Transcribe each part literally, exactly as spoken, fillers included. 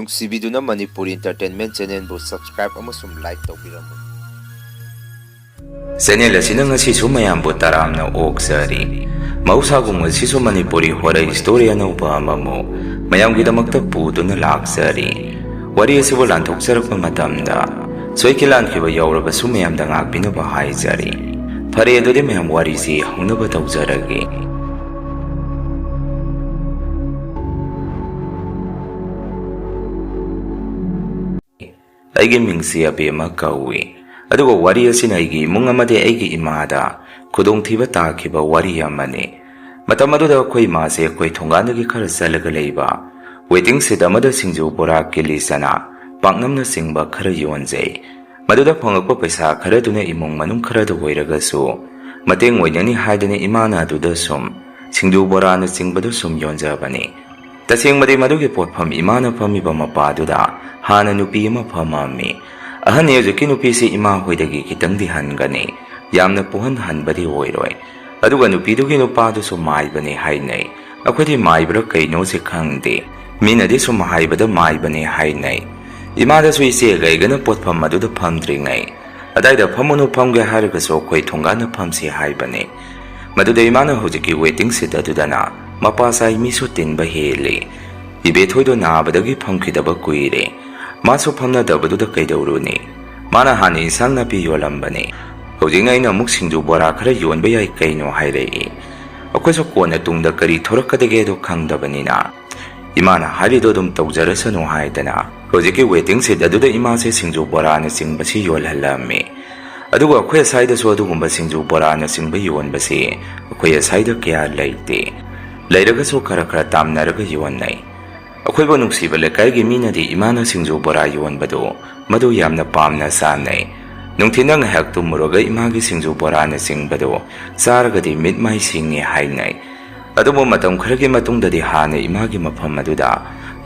ꯅꯨꯡꯁꯤꯕꯤꯗꯨꯅ Manipuri Entertainment Channelꯕꯨ subscribe ꯑꯃꯁꯨꯡ like ꯇꯧꯕꯤꯔꯝꯃꯨ꯫ Channel ꯑꯁꯤꯅ ꯉꯁꯤꯁꯨ ꯃꯌꯥꯝꯕꯨ ꯇꯔꯥꯝꯅ ꯑꯣꯛꯆꯔꯤ꯫ ꯃꯍꯧꯁꯥꯒꯨꯝ ꯉꯁꯤꯁꯨ ꯃꯅꯤꯄꯨꯔꯤ horror story ꯑꯅꯧꯕ ꯑꯃꯃꯨꯛ ꯃꯌꯥꯝꯒꯤꯗꯃꯛꯇ ꯄꯨꯗꯨꯅ ꯂꯥꯛꯆꯔꯤ꯫ ꯋꯥꯔꯤ ꯑꯁꯤꯕꯨ ꯂꯥꯟꯊꯣꯛꯆꯔꯛꯄ ꯃꯇꯝꯗ ꯁꯣꯏꯈꯤ ꯂꯥꯟꯈꯤꯕ ꯌꯥꯎꯔꯕꯁꯨ ꯃꯌꯥꯝꯗ ꯉꯥꯛꯄꯤꯅꯕ ꯍꯥꯏꯖꯔꯤ꯫ ꯐꯔꯦ, ꯑꯗꯨꯗꯤ ꯃꯌꯥꯝ ꯋꯥꯔꯤꯁꯤ ꯍꯧꯅꯕ ꯇꯧꯖꯔꯒꯦ꯫ ꯑꯩꯒꯤ ꯃꯤꯡꯁꯤ ꯑꯕꯦꯝꯃ ꯀꯧꯏ꯫ ꯑꯗꯨꯒ ꯋꯥꯔꯤ ꯑꯁꯤꯅ ꯑꯩꯒꯤ ꯏꯃꯨꯡ ꯑꯃꯗꯤ ꯑꯩꯒꯤ ꯏꯃꯥꯗ ꯈꯨꯗꯣꯡꯊꯤꯕ ꯇꯥꯈꯤꯕ ꯋꯥꯔꯤ ꯑꯃꯅꯤ꯫ ꯃꯇꯝ ꯑꯗꯨꯗ ꯑꯩꯈꯣꯏ ꯏꯃꯥꯁꯦ ꯑꯩꯈꯣꯏ ꯊꯣꯡꯒꯥꯟꯗꯒꯤ ꯈꯔ ꯆꯠꯂꯒ ꯂꯩꯕ waiting shed ꯑꯃꯗ ꯁꯤꯡꯖꯨ, ꯕꯣꯔꯥ, ꯀꯤꯂꯤ ꯆꯅꯥ, ꯄꯥꯛꯅꯝꯅꯆꯤꯡꯕ ꯈꯔ ꯌꯣꯟꯖꯩ꯫ ꯃꯗꯨꯗ ꯐꯪꯂꯛꯄ ꯄꯩꯁꯥ ꯈꯔꯗꯨꯅ ꯏꯃꯨꯡ ꯃꯅꯨꯡ ꯈꯔꯗ ꯑꯣꯏꯔꯒꯁꯨ ꯃꯇꯦꯡ ꯑꯣꯏꯅꯅꯤ ꯍꯥꯏꯗꯨꯅ ꯏꯃꯥꯅ ꯑꯗꯨꯗ ꯁꯨꯝ ꯁꯤꯡꯖꯨ, ꯕꯣꯔꯥꯅꯆꯤꯡꯕꯗꯨ ꯁꯨꯝ ꯌꯣꯟꯖꯕꯅꯤ꯫ ꯇꯁꯦꯡꯕꯗꯤ ꯃꯗꯨꯒꯤ ꯄꯣꯠꯐꯝ ꯏꯃꯥꯅ ꯐꯝꯃꯤꯕ ꯃꯄꯥꯗꯨꯗ ꯍꯥꯟꯅ ꯅꯨꯄꯤ ꯑꯃ ꯐꯝꯃꯝꯃꯤ꯫ ꯑꯍꯟꯅꯤ ꯍꯧꯖꯤꯛꯀꯤ ꯅꯨꯄꯤꯁꯤ ꯏꯃꯥ ꯍꯣꯏꯗꯒꯤ ꯈꯤꯇꯪꯗꯤ ꯍꯟꯒꯅꯤ, ꯌꯥꯝꯅ ꯄꯨꯍꯟ ꯍꯟꯕꯗꯤ ꯑꯣꯏꯔꯣꯏ꯫ ꯑꯗꯨꯒ ꯅꯨꯄꯤꯗꯨꯒꯤ ꯅꯨꯄꯥꯗꯨꯁꯨ ꯃꯥꯏꯕꯅꯤ ꯍꯥꯏꯅꯩ꯫ ꯑꯩꯈꯣꯏꯗꯤ ꯃꯥꯏꯕ꯭ꯔꯥ ꯀꯩꯅꯣꯁꯦ ꯈꯪꯗꯦ꯫ ꯃꯤꯅꯗꯤ ꯁꯨꯝ ꯍꯥꯏꯕꯗ ꯃꯥꯏꯕꯅꯤ ꯍꯥꯏꯅꯩ꯫ ꯏꯃꯥꯗꯁꯨ ꯏꯆꯦꯒ ꯑꯩꯒꯅ ꯄꯣꯠꯐꯝ ꯑꯗꯨꯗ ꯐꯝꯗ꯭ꯔꯤꯉꯩ, "ꯑꯗꯥꯏꯗ ꯐꯝꯃꯨꯅꯨ, ꯐꯝꯒꯦ ꯍꯥꯏꯔꯒꯁꯨ ꯑꯩꯈꯣꯏ ꯊꯣꯡꯒꯥꯟꯗ ꯐꯝꯁꯤ" ꯍꯥꯏꯕꯅꯤ꯫ ꯃꯗꯨꯗ ꯏꯃꯥꯅ ꯍꯧꯖꯤꯛꯀꯤ waiting shed ꯑꯗꯨꯗꯅ ꯃꯄꯥ ꯆꯥꯏ, ꯃꯤꯁꯨ ꯇꯤꯟꯕ ꯍꯦꯜꯂꯤ꯫ ꯏꯕꯦꯊꯣꯏꯗꯣ ꯅꯥꯕꯗꯒꯤ ꯐꯝꯈꯤꯗꯕ ꯀꯨꯏꯔꯦ꯫ ꯃꯥꯁꯨ ꯐꯝꯅꯗꯕꯗꯨꯗ ꯀꯩꯗꯧꯔꯨꯅꯤ? ꯃꯥꯅ ꯍꯥꯟꯅ ꯏꯟꯁꯥꯡ ꯅꯥꯄꯤ ꯌꯣꯜꯂꯝꯕꯅꯤ꯫ ꯍꯧꯖꯤꯛꯅ ꯑꯩꯅ ꯑꯃꯨꯛ ꯁꯤꯡꯖꯨ ꯕꯣꯔꯥ ꯈꯔ ꯌꯣꯟꯕ ꯌꯥꯏ ꯀꯩꯅꯣ ꯍꯥꯏꯔꯛꯏ꯫ ꯑꯩꯈꯣꯏꯁꯨ ꯀꯣꯟꯅ ꯇꯨꯡꯗ ꯀꯔꯤ ꯊꯣꯔꯛꯀꯗꯒꯦꯗꯣ ꯈꯪꯗꯕꯅꯤꯅ ꯏꯃꯥꯅ ꯍꯥꯏꯔꯤꯗꯣ ꯑꯗꯨꯝ ꯇꯧꯖꯔꯁꯅꯨ ꯍꯥꯏꯗꯅ ꯍꯧꯖꯤꯛꯀꯤ waiting shed ꯑꯗꯨꯗ ꯏꯃꯥꯁꯦ ꯁꯤꯡꯖꯨ ꯕꯣꯔꯥꯅꯆꯤꯡꯕꯁꯤ ꯌꯣꯜꯍꯜꯂꯝꯃꯤ꯫ ꯑꯗꯨꯒ ꯑꯩꯈꯣꯏ ꯑꯁ꯭ꯋꯥꯏꯗꯁꯨ ꯑꯗꯨꯒꯨꯝꯕ ꯁꯤꯡꯖꯨ ꯕꯣꯔꯥꯅꯆꯤꯡꯕ ꯌꯣꯟꯕꯁꯤ ꯑꯩꯈꯣꯏ ꯑꯁ꯭ꯋꯥꯏꯗ ꯀꯌꯥ ꯂꯩꯇꯦ꯫ ꯂꯩꯔꯒꯁꯨ ꯈꯔ ꯈꯔ ꯇꯥꯝꯅꯔꯒ ꯌꯣꯟꯅꯩ꯫ ꯑꯩꯈꯣꯏꯕꯨ ꯅꯨꯡꯁꯤꯕ ꯂꯩꯀꯥꯏꯒꯤ ꯃꯤꯅꯗꯤ ꯏꯃꯥꯅ ꯁꯤꯡꯖꯨ ꯕꯣꯔꯥ ꯌꯣꯟꯕꯗꯨ ꯃꯗꯨ ꯌꯥꯝꯅ ꯄꯥꯝꯅ ꯆꯥꯅꯩ꯫ ꯅꯨꯡꯊꯤꯜꯗ ꯉꯥꯏꯍꯥꯛ ꯇꯨꯝꯃꯨꯔꯒ ꯏꯃꯥꯒꯤ ꯁꯤꯡꯖꯨ ꯕꯣꯔꯥꯅꯆꯤꯡꯕꯗꯨ ꯆꯥꯔꯒꯗꯤ ꯃꯤꯠ ꯃꯥꯏ ꯁꯤꯡꯉꯤ ꯍꯥꯏꯅꯩ꯫ ꯑꯗꯨꯕꯨ ꯃꯇꯝ ꯈꯔꯒꯤ ꯃꯇꯨꯡꯗꯗꯤ ꯍꯥꯟꯅ ꯏꯃꯥꯒꯤ ꯃꯐꯝ ꯑꯗꯨꯗ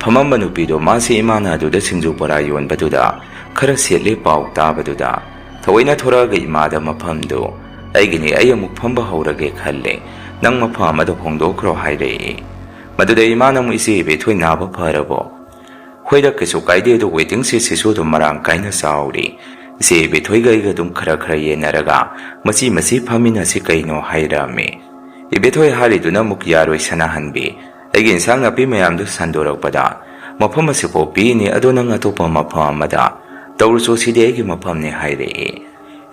ꯐꯝꯃꯝꯕ ꯅꯨꯄꯤꯗꯨ ꯃꯥꯁꯤ ꯏꯃꯥꯅ ꯑꯗꯨꯗ ꯁꯤꯡꯖꯨ ꯕꯣꯔꯥ ꯌꯣꯟꯕꯗꯨꯗ ꯈꯔ ꯁꯦꯠꯂꯦ ꯄꯥꯎ ꯇꯥꯕꯗꯨꯗ ꯊꯑꯣꯏꯅ ꯊꯣꯔꯛꯑꯒ ꯏꯃꯥꯗ ꯃꯐꯝꯗꯨ "ꯑꯩꯒꯤꯅꯤ, ꯑꯩ ꯑꯃꯨꯛ ꯐꯝꯕ ꯍꯧꯔꯒꯦ ꯈꯜꯂꯦ, ꯅꯪ ꯃꯐꯝ ꯑꯃꯗ ꯍꯣꯡꯗꯣꯛꯈ꯭ꯔꯣ" ꯍꯥꯏꯔꯛꯏ꯫ ꯃꯗꯨꯗ ꯏꯃꯥꯅ ꯑꯃꯨꯛ "ꯏꯆꯦ ꯏꯕꯦꯊꯣꯏ ꯅꯥꯕ ꯐꯔꯕꯣ?" "ꯍꯣꯏꯗ, ꯀꯩꯁꯨ ꯀꯥꯏꯗꯦ, ꯑꯗꯨ waiting sheet ꯁꯤꯁꯨ ꯑꯗꯨꯝ ꯃꯔꯥꯡ ꯀꯥꯏꯅ ꯆꯥꯎꯔꯤ꯫ ꯏꯆꯦ ꯏꯕꯦꯊꯣꯏꯒ ꯑꯩꯒ ꯑꯗꯨꯝ ꯈꯔ ꯈꯔ ꯌꯦꯟꯅꯔꯒ ꯃꯆꯤ ꯃꯆꯤ ꯐꯝꯃꯤꯟꯅꯁꯤ ꯀꯩꯅꯣ" ꯍꯥꯏꯔꯝꯃꯤ꯫ ꯏꯕꯦꯊꯣꯏ ꯍꯥꯏꯔꯤꯗꯨꯅ ꯑꯃꯨꯛ ꯌꯥꯔꯣꯏ ꯁꯅꯥꯍꯟꯕꯤ, "ꯑꯩꯒꯤ ꯏꯟꯁꯥꯡ ꯅꯥꯄꯤ ꯃꯌꯥꯝꯗꯨ ꯁꯟꯗꯣꯔꯛꯄꯗ ꯃꯐꯝ ꯑꯁꯤꯐꯥꯎ ꯄꯤꯅꯤ, ꯑꯗꯣ ꯅꯪ ꯑꯇꯣꯞꯄ ꯃꯐꯝ ꯑꯃꯗ ꯇꯧꯔꯨꯆꯣ, ꯁꯤꯗꯤ ꯑꯩꯒꯤ ꯃꯐꯝꯅꯤ" ꯍꯥꯏꯔꯛꯏ꯫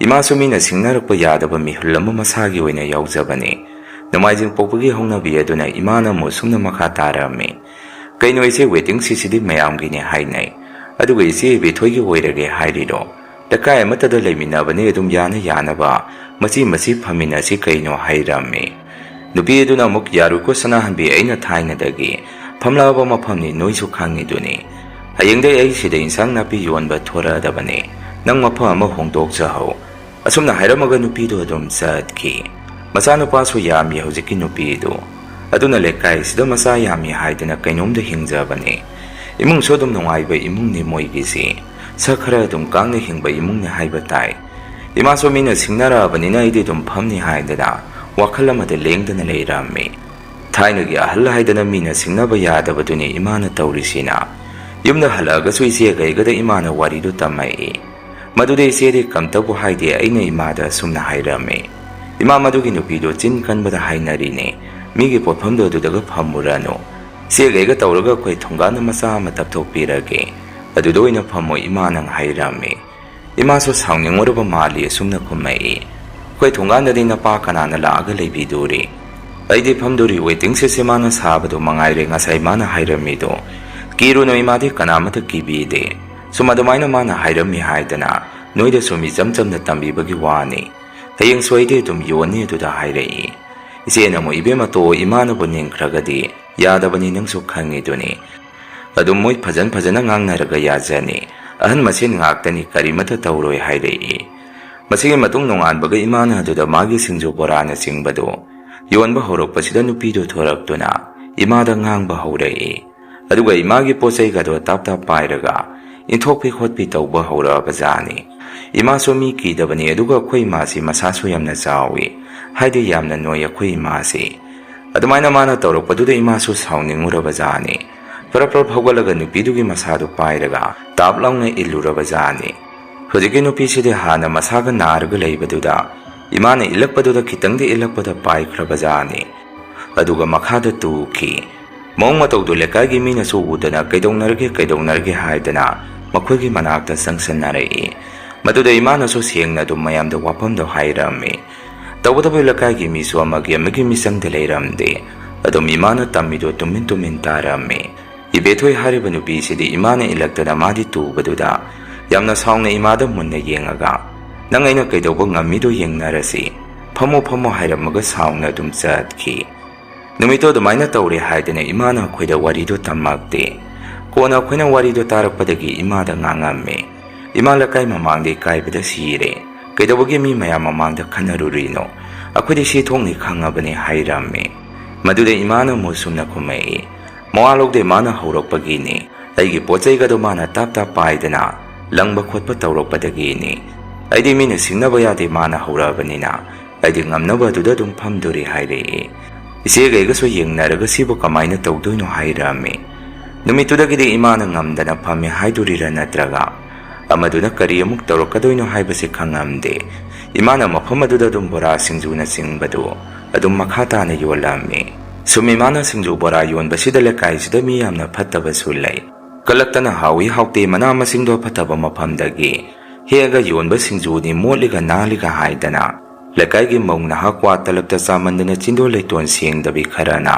ꯏꯃꯥꯁꯨ ꯃꯤꯅ ꯁꯤꯡꯅꯔꯛꯄ ꯌꯥꯗꯕ ꯃꯤꯍꯨꯜ ꯑꯃ ꯃꯁꯥꯒꯤ ꯑꯣꯏꯅ ꯌꯥꯎꯖꯕꯅꯤ꯫ ꯅꯣꯡꯃꯥꯏꯖꯤꯡ ꯄꯣꯛꯄꯒꯤ ꯍꯧꯅꯕꯤ ꯑꯗꯨꯅ ꯏꯃꯥꯅ ꯑꯃꯨꯛ ꯁꯨꯝꯅ ꯃꯈꯥ ꯇꯥꯔꯝꯃꯤ, "ꯀꯩꯅꯣ ꯏꯆꯦ, waiting sheet ꯁꯤꯗꯤ ꯃꯌꯥꯝꯒꯤꯅꯦ ꯍꯥꯏꯅꯩ, ꯑꯗꯨꯒ ꯏꯆꯦ ꯏꯕꯦꯊꯣꯏꯒꯤ ꯑꯣꯏꯔꯒꯦ ꯍꯥꯏꯔꯤꯔꯣ? ꯂꯩꯀꯥꯏ ꯑꯃꯠꯇꯗ ꯂꯩꯃꯤꯟꯅꯕꯅꯤ, ꯑꯗꯨꯝ ꯌꯥꯅ ꯌꯥꯅꯕ ꯃꯆꯤ ꯃꯆꯤ ꯐꯝꯃꯤꯟꯅꯁꯤ ꯀꯩꯅꯣ" ꯍꯥꯏꯔꯝꯃꯤ꯫ ꯅꯨꯄꯤ ꯑꯗꯨꯅ ꯑꯃꯨꯛ, "ꯌꯥꯔꯣꯏꯀꯣ ꯁꯅꯥꯍꯟꯕꯤ, ꯑꯩꯅ ꯊꯥꯏꯅꯗꯒꯤ ꯐꯝꯂꯛꯑꯕ ꯃꯐꯝꯅꯤ, ꯅꯣꯏꯁꯨ ꯈꯪꯉꯤꯗꯨꯅꯤ꯫ ꯍꯌꯦꯡꯗꯩ ꯑꯩ ꯁꯤꯗ ꯏꯟꯁꯥꯡ ꯅꯥꯄꯤ ꯌꯣꯟꯕ ꯊꯣꯔꯛꯑꯗꯕꯅꯤ, ꯅꯪ ꯃꯐꯝ ꯑꯃ ꯍꯣꯡꯗꯣꯛꯆꯍꯧ"꯫ ꯑꯁꯨꯝꯅ ꯍꯥꯏꯔꯝꯃꯒ ꯅꯨꯄꯤꯗꯨ ꯑꯗꯨꯝ ꯆꯠꯈꯤ꯫ ꯃꯆꯥꯅꯨꯄꯥꯁꯨ ꯌꯥꯝꯃꯤ ꯍꯧꯖꯤꯛꯀꯤ ꯅꯨꯄꯤꯗꯨ꯫ ꯑꯗꯨꯅ ꯂꯩꯀꯥꯏꯁꯤꯗ ꯃꯆꯥ ꯌꯥꯝꯃꯤ ꯍꯥꯏꯗꯅ ꯀꯩꯅꯣꯝꯗ ꯍꯤꯡꯖꯕꯅꯤ꯫ ꯏꯃꯨꯡꯁꯨ ꯑꯗꯨꯝ ꯅꯨꯡꯉꯥꯏꯕ ꯏꯃꯨꯡꯅꯤ ꯃꯣꯏꯒꯤꯁꯤ꯫ ꯁꯛ ꯈꯔ ꯑꯗꯨꯝ ꯀꯥꯡꯅ ꯍꯤꯡꯕ ꯏꯃꯨꯡꯅꯤ ꯍꯥꯏꯕ ꯇꯥꯏ꯫ ꯏꯃꯥꯁꯨ ꯃꯤꯅ ꯁꯤꯡꯅꯔꯛꯑꯕꯅꯤꯅ ꯑꯩꯗꯤ ꯑꯗꯨꯝ ꯐꯝꯅꯤ ꯍꯥꯏꯗꯅ ꯋꯥꯈꯜ ꯑꯃꯗ ꯂꯦꯡꯗꯅ ꯂꯩꯔꯝꯃꯤ꯫ ꯊꯥꯏꯅꯒꯤ ꯑꯍꯜ ꯍꯥꯏꯗꯅ ꯃꯤꯅ ꯁꯤꯡꯅꯕ ꯌꯥꯗꯕꯗꯨꯅꯤ ꯏꯃꯥꯅ ꯇꯧꯔꯤꯁꯤꯅ꯫ ꯌꯨꯝꯗ ꯍꯜꯂꯛꯑꯒꯁꯨ ꯏꯆꯦꯒ ꯑꯩꯒꯗ ꯏꯃꯥꯅ ꯋꯥꯔꯤꯗꯨ ꯇꯝꯃꯛꯏ꯫ ꯃꯗꯨꯗ ꯏꯆꯦꯗꯤ ꯀꯝꯇꯕꯨ ꯍꯥꯏꯗꯦ, ꯑꯩꯅ ꯏꯃꯥꯗ ꯑꯁꯨꯝꯅ ꯍꯥꯏꯔꯝꯃꯤ, "ꯏꯃꯥ, ꯃꯗꯨꯒꯤ ꯅꯨꯄꯤꯗꯣ ꯆꯤꯟ ꯀꯟꯕꯗ ꯍꯥꯏꯅꯔꯤꯅꯦ, ꯃꯤꯒꯤ ꯄꯣꯠꯐꯝꯗꯣ ꯑꯗꯨꯗꯒ ꯐꯝꯃꯨꯔꯅꯨ꯫ ꯏꯆꯦꯒ ꯑꯩꯒ ꯇꯧꯔꯒ ꯑꯩꯈꯣꯏ ꯊꯣꯡꯒꯥꯟꯗ ꯃꯆꯥ ꯑꯃ ꯇꯞꯊꯣꯛꯄꯤꯔꯒꯦ, ꯑꯗꯨꯗ ꯑꯣꯏꯅ ꯐꯝꯃꯣ ꯏꯃꯥ" ꯅꯪ ꯍꯥꯏꯔꯝꯃꯤ꯫ ꯏꯃꯥꯁꯨ ꯁꯥꯎꯅꯤꯡꯉꯨꯔꯕ ꯃꯥꯜꯂꯤ ꯑꯁꯨꯝꯅ ꯈꯨꯝꯃꯛꯏ, "ꯑꯩꯈꯣꯏ ꯊꯣꯡꯒꯥꯟꯗꯗꯤ ꯅꯄꯥ ꯀꯅꯥꯅ ꯂꯥꯛꯑꯒ ꯂꯩꯕꯤꯗꯣꯔꯤ? ꯑꯩꯗꯤ ꯐꯝꯗꯣꯔꯤ waiting sheet ꯁꯦ ꯃꯥꯅ ꯁꯥꯕꯗꯣ ꯃꯉꯥꯏꯔꯦ ꯉꯁꯥꯏ ꯃꯥꯅ ꯍꯥꯏꯔꯝꯃꯤꯗꯣ꯫ ꯀꯤꯔꯨꯅꯨ ꯏꯃꯥꯗꯤ ꯀꯅꯥꯃꯠꯇ ꯀꯤꯕꯤꯗꯦ꯫ ꯁꯨꯝ ꯑꯗꯨꯃꯥꯏꯅ ꯃꯥꯅ ꯍꯥꯏꯔꯝꯃꯤ ꯍꯥꯏꯗꯅ ꯅꯣꯏꯗ ꯁꯨꯝ ꯏꯆꯝ ꯆꯝꯅ ꯇꯝꯕꯤꯕꯒꯤ ꯋꯥꯅꯤ꯫ ꯍꯌꯦꯡꯁꯨ ꯑꯩꯗꯤ ꯑꯗꯨꯝ ꯌꯣꯟꯅꯤ" ꯑꯗꯨꯗ ꯍꯥꯏꯔꯛꯏ꯫ ꯏꯆꯦꯅ ꯑꯃꯨꯛ, "ꯏꯕꯦꯝꯃ ꯇꯣ, ꯏꯃꯥꯅꯕꯨ ꯅꯤꯡꯈ꯭ꯔꯒꯗꯤ ꯌꯥꯗꯕꯅꯤ, ꯅꯪꯁꯨ ꯈꯪꯉꯤꯗꯨꯅꯤ꯫ ꯑꯗꯨꯝ ꯃꯣꯏ ꯐꯖꯟ ꯐꯖꯅ ꯉꯥꯡꯅꯔꯒ ꯌꯥꯖꯅꯤ꯫ ꯑꯍꯟ ꯃꯁꯦꯟ ꯉꯥꯛꯇꯅꯤ, ꯀꯔꯤꯃꯠꯇ ꯇꯧꯔꯣꯏ" ꯍꯥꯏꯔꯛꯏ꯫ ꯃꯁꯤꯒꯤ ꯃꯇꯨꯡ ꯅꯣꯡꯉꯥꯟꯕꯒ ꯏꯃꯥꯅ ꯑꯗꯨꯗ ꯃꯥꯒꯤ ꯁꯤꯡꯖꯨ ꯕꯣꯔꯥꯅꯆꯤꯡꯕꯗꯨ ꯌꯣꯟꯕ ꯍꯧꯔꯛꯄꯁꯤꯗ ꯅꯨꯄꯤꯗꯨ ꯊꯣꯔꯛꯇꯨꯅ ꯏꯃꯥꯗ ꯉꯥꯡꯕ ꯍꯧꯔꯛꯏ꯫ ꯑꯗꯨꯒ ꯏꯃꯥꯒꯤ ꯄꯣꯠ ꯆꯩꯒꯗꯣ ꯇꯥꯞ ꯇꯥꯞ ꯄꯥꯏꯔꯒ ꯏꯟꯊꯣꯛꯄꯤ ꯈꯣꯠꯄꯤ ꯇꯧꯕ ꯍꯧꯔꯛꯑꯕꯖꯥꯠꯅꯤ꯫ ꯏꯃꯥꯁꯨ ꯃꯤ ꯀꯤꯗꯕꯅꯤ, ꯑꯗꯨꯒ ꯑꯩꯈꯣꯏ ꯏꯃꯥꯁꯤ ꯃꯁꯥꯁꯨ ꯌꯥꯝꯅ ꯆꯥꯎꯏ, ꯍꯥꯏꯗꯤ ꯌꯥꯝꯅ ꯅꯣꯏ ꯑꯩꯈꯣꯏ ꯏꯃꯥꯁꯤ꯫ ꯑꯗꯨꯃꯥꯏꯅ ꯃꯥꯅ ꯇꯧꯔꯛꯄꯗꯨꯗ ꯏꯃꯥꯁꯨ ꯁꯥꯎꯅꯤꯡꯉꯨꯔꯕꯖꯥꯠꯅꯤ꯫ ꯄ꯭ꯔꯞ ꯄ꯭ꯔꯞ ꯍꯧꯒꯠꯂꯒ ꯅꯨꯄꯤꯗꯨꯒꯤ ꯃꯁꯥꯗꯨ ꯄꯥꯏꯔꯒ ꯇꯥꯞ ꯂꯥꯎꯅ ꯏꯜꯂꯨꯔꯕꯖꯥꯠꯅꯤ꯫ ꯍꯧꯖꯤꯛꯀꯤ ꯅꯨꯄꯤꯁꯤꯗꯤ ꯍꯥꯟꯅ ꯃꯁꯥꯒ ꯅꯥꯔꯒ ꯂꯩꯕꯗꯨꯗ ꯏꯃꯥꯅ ꯏꯜꯂꯛꯄꯗꯨꯗ ꯈꯤꯇꯪꯗꯤ ꯏꯜꯂꯛꯄꯗ ꯄꯥꯏꯈ꯭ꯔꯕꯖꯥꯠꯅꯤ꯫ ꯑꯗꯨꯒ ꯃꯈꯥꯗ ꯇꯨꯈꯤ꯫ ꯃꯑꯣꯡ ꯃꯇꯧꯗꯨ ꯂꯩꯀꯥꯏꯒꯤ ꯃꯤꯅꯁꯨ ꯎꯗꯅ ꯀꯩꯗꯧꯅꯔꯒꯦ, ꯀꯩꯗꯧꯅꯔꯒꯦ ꯍꯥꯏꯗꯅ ꯃꯈꯣꯏꯒꯤ ꯃꯅꯥꯛꯇ ꯆꯪꯁꯤꯟꯅꯔꯛꯏ꯫ ꯃꯗꯨꯗ ꯏꯃꯥꯅꯁꯨ ꯁꯦꯡꯅ ꯑꯗꯨꯝ ꯃꯌꯥꯝꯗ ꯋꯥꯐꯝꯗꯣ ꯍꯥꯏꯔꯝꯃꯤ꯫ ꯇꯧꯕꯇꯕꯨ ꯂꯩꯀꯥꯏꯒꯤ ꯃꯤꯁꯨ ꯑꯃꯒꯤ ꯑꯃꯒꯤ ꯃꯤꯆꯪꯗ ꯂꯩꯔꯝꯗꯦ꯫ ꯑꯗꯨꯝ ꯏꯃꯥꯅ ꯇꯝꯃꯤꯗꯣ ꯇꯨꯃꯤꯟ ꯇꯨꯃꯤꯟ ꯇꯥꯔꯝꯃꯤ꯫ ꯏꯕꯦꯊꯣꯏ ꯍꯥꯏꯔꯤꯕ ꯅꯨꯄꯤꯁꯤꯗꯤ ꯏꯃꯥꯅ ꯏꯜꯂꯛꯇꯅ ꯃꯥꯗꯤ ꯇꯨꯕꯗꯨꯗ ꯌꯥꯝꯅ ꯁꯥꯎꯅ ꯏꯃꯥꯗ ꯃꯨꯟꯅ ꯌꯦꯡꯉꯒ, "ꯅꯪ ꯑꯩꯅ ꯀꯩꯗꯧꯕ ꯉꯝꯃꯤꯗꯣ ꯌꯦꯡꯅꯔꯁꯤ, ꯐꯝꯃꯣ ꯐꯝꯃꯣ" ꯍꯥꯏꯔꯝꯃꯒ ꯁꯥꯎꯅ ꯑꯗꯨꯝ ꯆꯠꯈꯤ꯫ ꯅꯨꯃꯤꯠꯇꯣ ꯑꯗꯨꯃꯥꯏꯅ ꯇꯧꯔꯦ ꯍꯥꯏꯗꯅ ꯏꯃꯥꯅ ꯑꯩꯈꯣꯏꯗ ꯋꯥꯔꯤꯗꯣ ꯇꯝꯃꯛꯇꯦ꯫ ꯀꯣꯟꯅ ꯑꯩꯈꯣꯏꯅ ꯋꯥꯔꯤꯗꯣ ꯇꯥꯔꯛꯄꯗꯒꯤ ꯏꯃꯥꯗ ꯉꯥꯡꯉꯝꯃꯤ꯫ "ꯏꯃꯥ, ꯂꯩꯀꯥꯏ ꯃꯃꯥꯡꯗ ꯏꯀꯥꯏꯕꯗ ꯁꯤꯔꯦ꯫ ꯀꯩꯗꯧꯕꯒꯤ ꯃꯤ ꯃꯌꯥꯝ ꯃꯃꯥꯡꯗ ꯈꯟꯅꯔꯨꯔꯤꯅꯣ? ꯑꯩꯈꯣꯏꯗꯤ ꯁꯤ ꯊꯣꯛꯅꯤ ꯈꯪꯉꯕꯅꯤ" ꯍꯥꯏꯔꯝꯃꯤ꯫ ꯃꯗꯨꯗ ꯏꯃꯥꯅ ꯃꯨꯁꯨꯝꯅ ꯈꯨꯝꯃꯛꯏ꯫ ꯃꯋꯥ ꯂꯧꯗꯦ, ꯃꯥꯅ ꯍꯧꯔꯛꯄꯒꯤꯅꯤ꯫ ꯑꯩꯒꯤ ꯄꯣꯠ ꯆꯩꯒꯗꯣ ꯃꯥꯅ ꯇꯥꯞ ꯇꯥꯞ ꯄꯥꯏꯗꯅ ꯂꯪꯕ ꯈꯣꯠꯄ ꯇꯧꯔꯛꯄꯗꯒꯤꯅꯤ꯫ ꯑꯩꯗꯤ ꯃꯤꯅ ꯁꯤꯡꯅꯕ ꯌꯥꯗꯦ, ꯃꯥꯅ ꯍꯧꯔꯛꯑꯕꯅꯤꯅ ꯑꯩꯗꯤ ꯉꯝꯅꯕ ꯑꯗꯨꯗ ꯑꯗꯨꯝ ꯐꯝꯗꯣꯔꯤ ꯍꯥꯏꯔꯛꯏ꯫ ꯏꯆꯦꯒꯩꯒꯁꯨ ꯌꯦꯡꯅꯔꯒ ꯁꯤꯕꯨ ꯀꯃꯥꯏꯅ ꯇꯧꯗꯣꯏꯅꯣ ꯍꯥꯏꯔꯛꯑꯝꯃꯤ꯫ ꯅꯨꯃꯤꯠꯇꯨꯗꯒꯤꯗꯤ ꯏꯃꯥꯅ ꯉꯝꯗꯅ ꯐꯝꯃꯦ ꯍꯥꯏꯗꯣꯔꯤꯔꯥ ꯅꯠꯇ꯭ꯔꯒ ꯑꯃꯗꯨꯅ ꯀꯔꯤ ꯑꯃꯨꯛ ꯇꯧꯔꯛꯀꯗꯣꯏꯅꯣ ꯍꯥꯏꯕꯁꯤ ꯈꯪꯉꯝꯗꯦ꯫ ꯏꯃꯥꯅ ꯃꯐꯝ ꯑꯗꯨꯗ ꯑꯗꯨꯝ ꯕꯣꯔꯥ ꯁꯤꯡꯖꯨꯅꯆꯤꯡꯕꯗꯨ ꯑꯗꯨꯝ ꯃꯈꯥ ꯇꯥꯅ ꯌꯣꯜꯂꯝꯃꯤ꯫ ꯁꯨꯝ ꯏꯃꯥꯅ ꯁꯤꯡꯖꯨ ꯕꯣꯔꯥ ꯌꯣꯟꯕꯁꯤꯗ ꯂꯩꯀꯥꯏꯁꯤꯗ ꯃꯤ ꯌꯥꯝꯅ ꯐꯠꯇꯕꯁꯨ ꯂꯩ꯫ ꯀꯜꯂꯛꯇꯅ ꯍꯥꯎꯏ ꯍꯥꯎꯇꯦ ꯃꯅꯥ ꯃꯁꯤꯡꯗꯣ ꯐꯠꯇꯕ ꯃꯐꯝꯗꯒꯤ ꯍꯦꯛꯑꯒ ꯌꯣꯟꯕ ꯁꯤꯡꯖꯨꯅꯤ, ꯃꯣꯠꯂꯤꯒ ꯅꯥꯜꯂꯤꯒ ꯍꯥꯏꯗꯅ ꯂꯩꯀꯥꯏꯒꯤ ꯃꯧ ꯅꯍꯥ ꯀ꯭ꯋꯥ ꯇꯂꯞꯇ ꯆꯥꯃꯟꯗꯅ ꯆꯤꯟꯗꯣ ꯂꯩꯇꯣꯟ ꯁꯦꯡꯗꯕꯤ ꯈꯔꯅ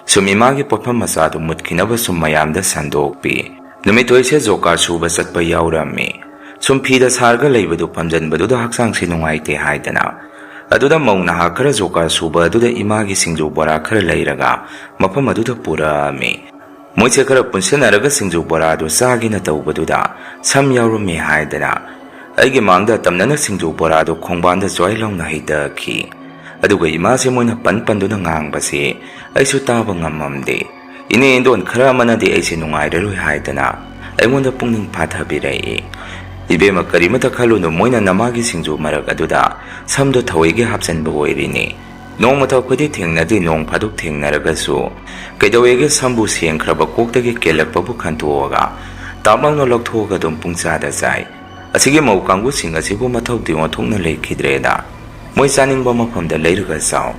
ꯁꯨꯝ ꯏꯃꯥꯒꯤ ꯄꯣꯠꯐꯝ ꯃꯆꯥꯗꯨ ꯃꯨꯠꯈꯤꯅꯕ ꯁꯨꯝ ꯃꯌꯥꯝꯗ ꯁꯟꯗꯣꯛꯄꯤ꯫ ꯅꯨꯃꯤꯠ ꯊꯣꯏꯁꯦ ꯖꯣꯀꯥꯔ ꯁꯨꯕ ꯆꯠꯄ ꯌꯥꯎꯔꯝꯃꯤ꯫ ꯁꯨꯝ ꯐꯤꯗ ꯁꯥꯔꯒ ꯂꯩꯕꯗꯨ ꯐꯝꯖꯟꯕꯗꯨꯗ ꯍꯛꯆꯥꯡꯁꯤ ꯅꯨꯡꯉꯥꯏꯇꯦ ꯍꯥꯏꯗꯅ ꯑꯗꯨꯗ ꯃꯧ ꯅꯍꯥ ꯈꯔ ꯖꯣꯀꯥꯔ ꯁꯨꯕ ꯑꯗꯨꯗ ꯏꯃꯥꯒꯤ ꯁꯤꯡꯖꯨ ꯕꯣꯔꯥ ꯈꯔ ꯂꯩꯔꯒ ꯃꯐꯝ ꯑꯗꯨꯗ ꯄꯨꯔꯛꯑꯝꯃꯤ꯫ ꯃꯣꯏꯁꯦ ꯈꯔ ꯄꯨꯟꯁꯤꯟꯅꯔꯒ ꯁꯤꯡꯖꯨ ꯕꯣꯔꯥꯗꯨ ꯆꯥꯒꯦꯅ ꯇꯧꯕꯗꯨꯗ ꯁꯝ ꯌꯥꯎꯔꯝꯃꯤ ꯍꯥꯏꯗꯅ ꯑꯩꯒꯤ ꯃꯥꯡꯗ ꯇꯝꯅꯅ ꯁꯤꯡꯖꯨ ꯕꯣꯔꯥꯗꯨ ꯈꯣꯡꯕꯥꯟꯗ ꯖ꯭ꯋꯥꯏ ꯂꯥꯎꯅ ꯍꯩꯊꯈꯤ꯫ ꯑꯗꯨꯒ ꯏꯃꯥꯁꯦ ꯃꯣꯏꯅ ꯄꯟ ꯄꯟꯗꯨꯅ ꯉꯥꯡꯕꯁꯦ ꯑꯩꯁꯨ ꯇꯥꯕ ꯉꯝꯃꯝꯗꯦ꯫ ꯏꯅꯦ ꯏꯟꯗꯣꯟ ꯈꯔ ꯑꯃꯅꯗꯤ ꯑꯩꯁꯦ ꯅꯨꯡꯉꯥꯏꯔꯔꯣꯏ ꯍꯥꯏꯗꯅ ꯑꯩꯉꯣꯟꯗ ꯄꯨꯛꯅꯤꯡ ꯐꯥꯊꯕꯤꯔꯛꯏ꯫ "ꯏꯕꯦꯝꯃ, ꯀꯔꯤꯃꯇ ꯈꯜꯂꯨꯅꯨ, ꯃꯣꯏꯅ ꯅꯃꯥꯒꯤ ꯁꯤꯡꯖꯨ ꯃꯔꯛ ꯑꯗꯨꯗ ꯁꯝꯗꯣ ꯊꯧꯋꯥꯏꯒꯤ ꯍꯥꯞꯆꯟꯕ ꯑꯣꯏꯔꯤꯅꯤ꯫ ꯅꯣꯡꯃꯇ ꯑꯩꯈꯣꯏꯗꯤ ꯊꯦꯡꯅꯗꯦ, ꯅꯣꯡ ꯐꯥꯗꯣꯛ ꯊꯦꯡꯅꯔꯒꯁꯨ ꯀꯩꯗꯧꯋꯦꯒꯦ, ꯁꯝꯕꯨ ꯁꯦꯡꯈ꯭ꯔꯕ ꯀꯣꯛꯇꯒꯤ ꯀꯦꯜꯂꯛꯄꯕꯨ ꯈꯟꯇꯣꯛꯑꯒ ꯇꯥꯞ ꯂꯥꯎꯅ ꯂꯧꯊꯣꯛꯑꯒ ꯑꯗꯨꯝ ꯄꯨꯡꯆꯥꯗ ꯆꯥꯏ꯫ ꯑꯁꯤꯒꯤ ꯃꯧ ꯀꯥꯡꯕꯨꯁꯤꯡ ꯑꯁꯤꯕꯨ ꯃꯊꯧꯗꯤ ꯑꯣꯟꯊꯣꯛꯅ ꯂꯩꯈꯤꯗ꯭ꯔꯦꯗ꯫ ꯃꯣꯏ ꯆꯥꯅꯤꯡꯕ ꯃꯐꯝꯗ ꯂꯩꯔꯒ ꯆꯥꯎ꯫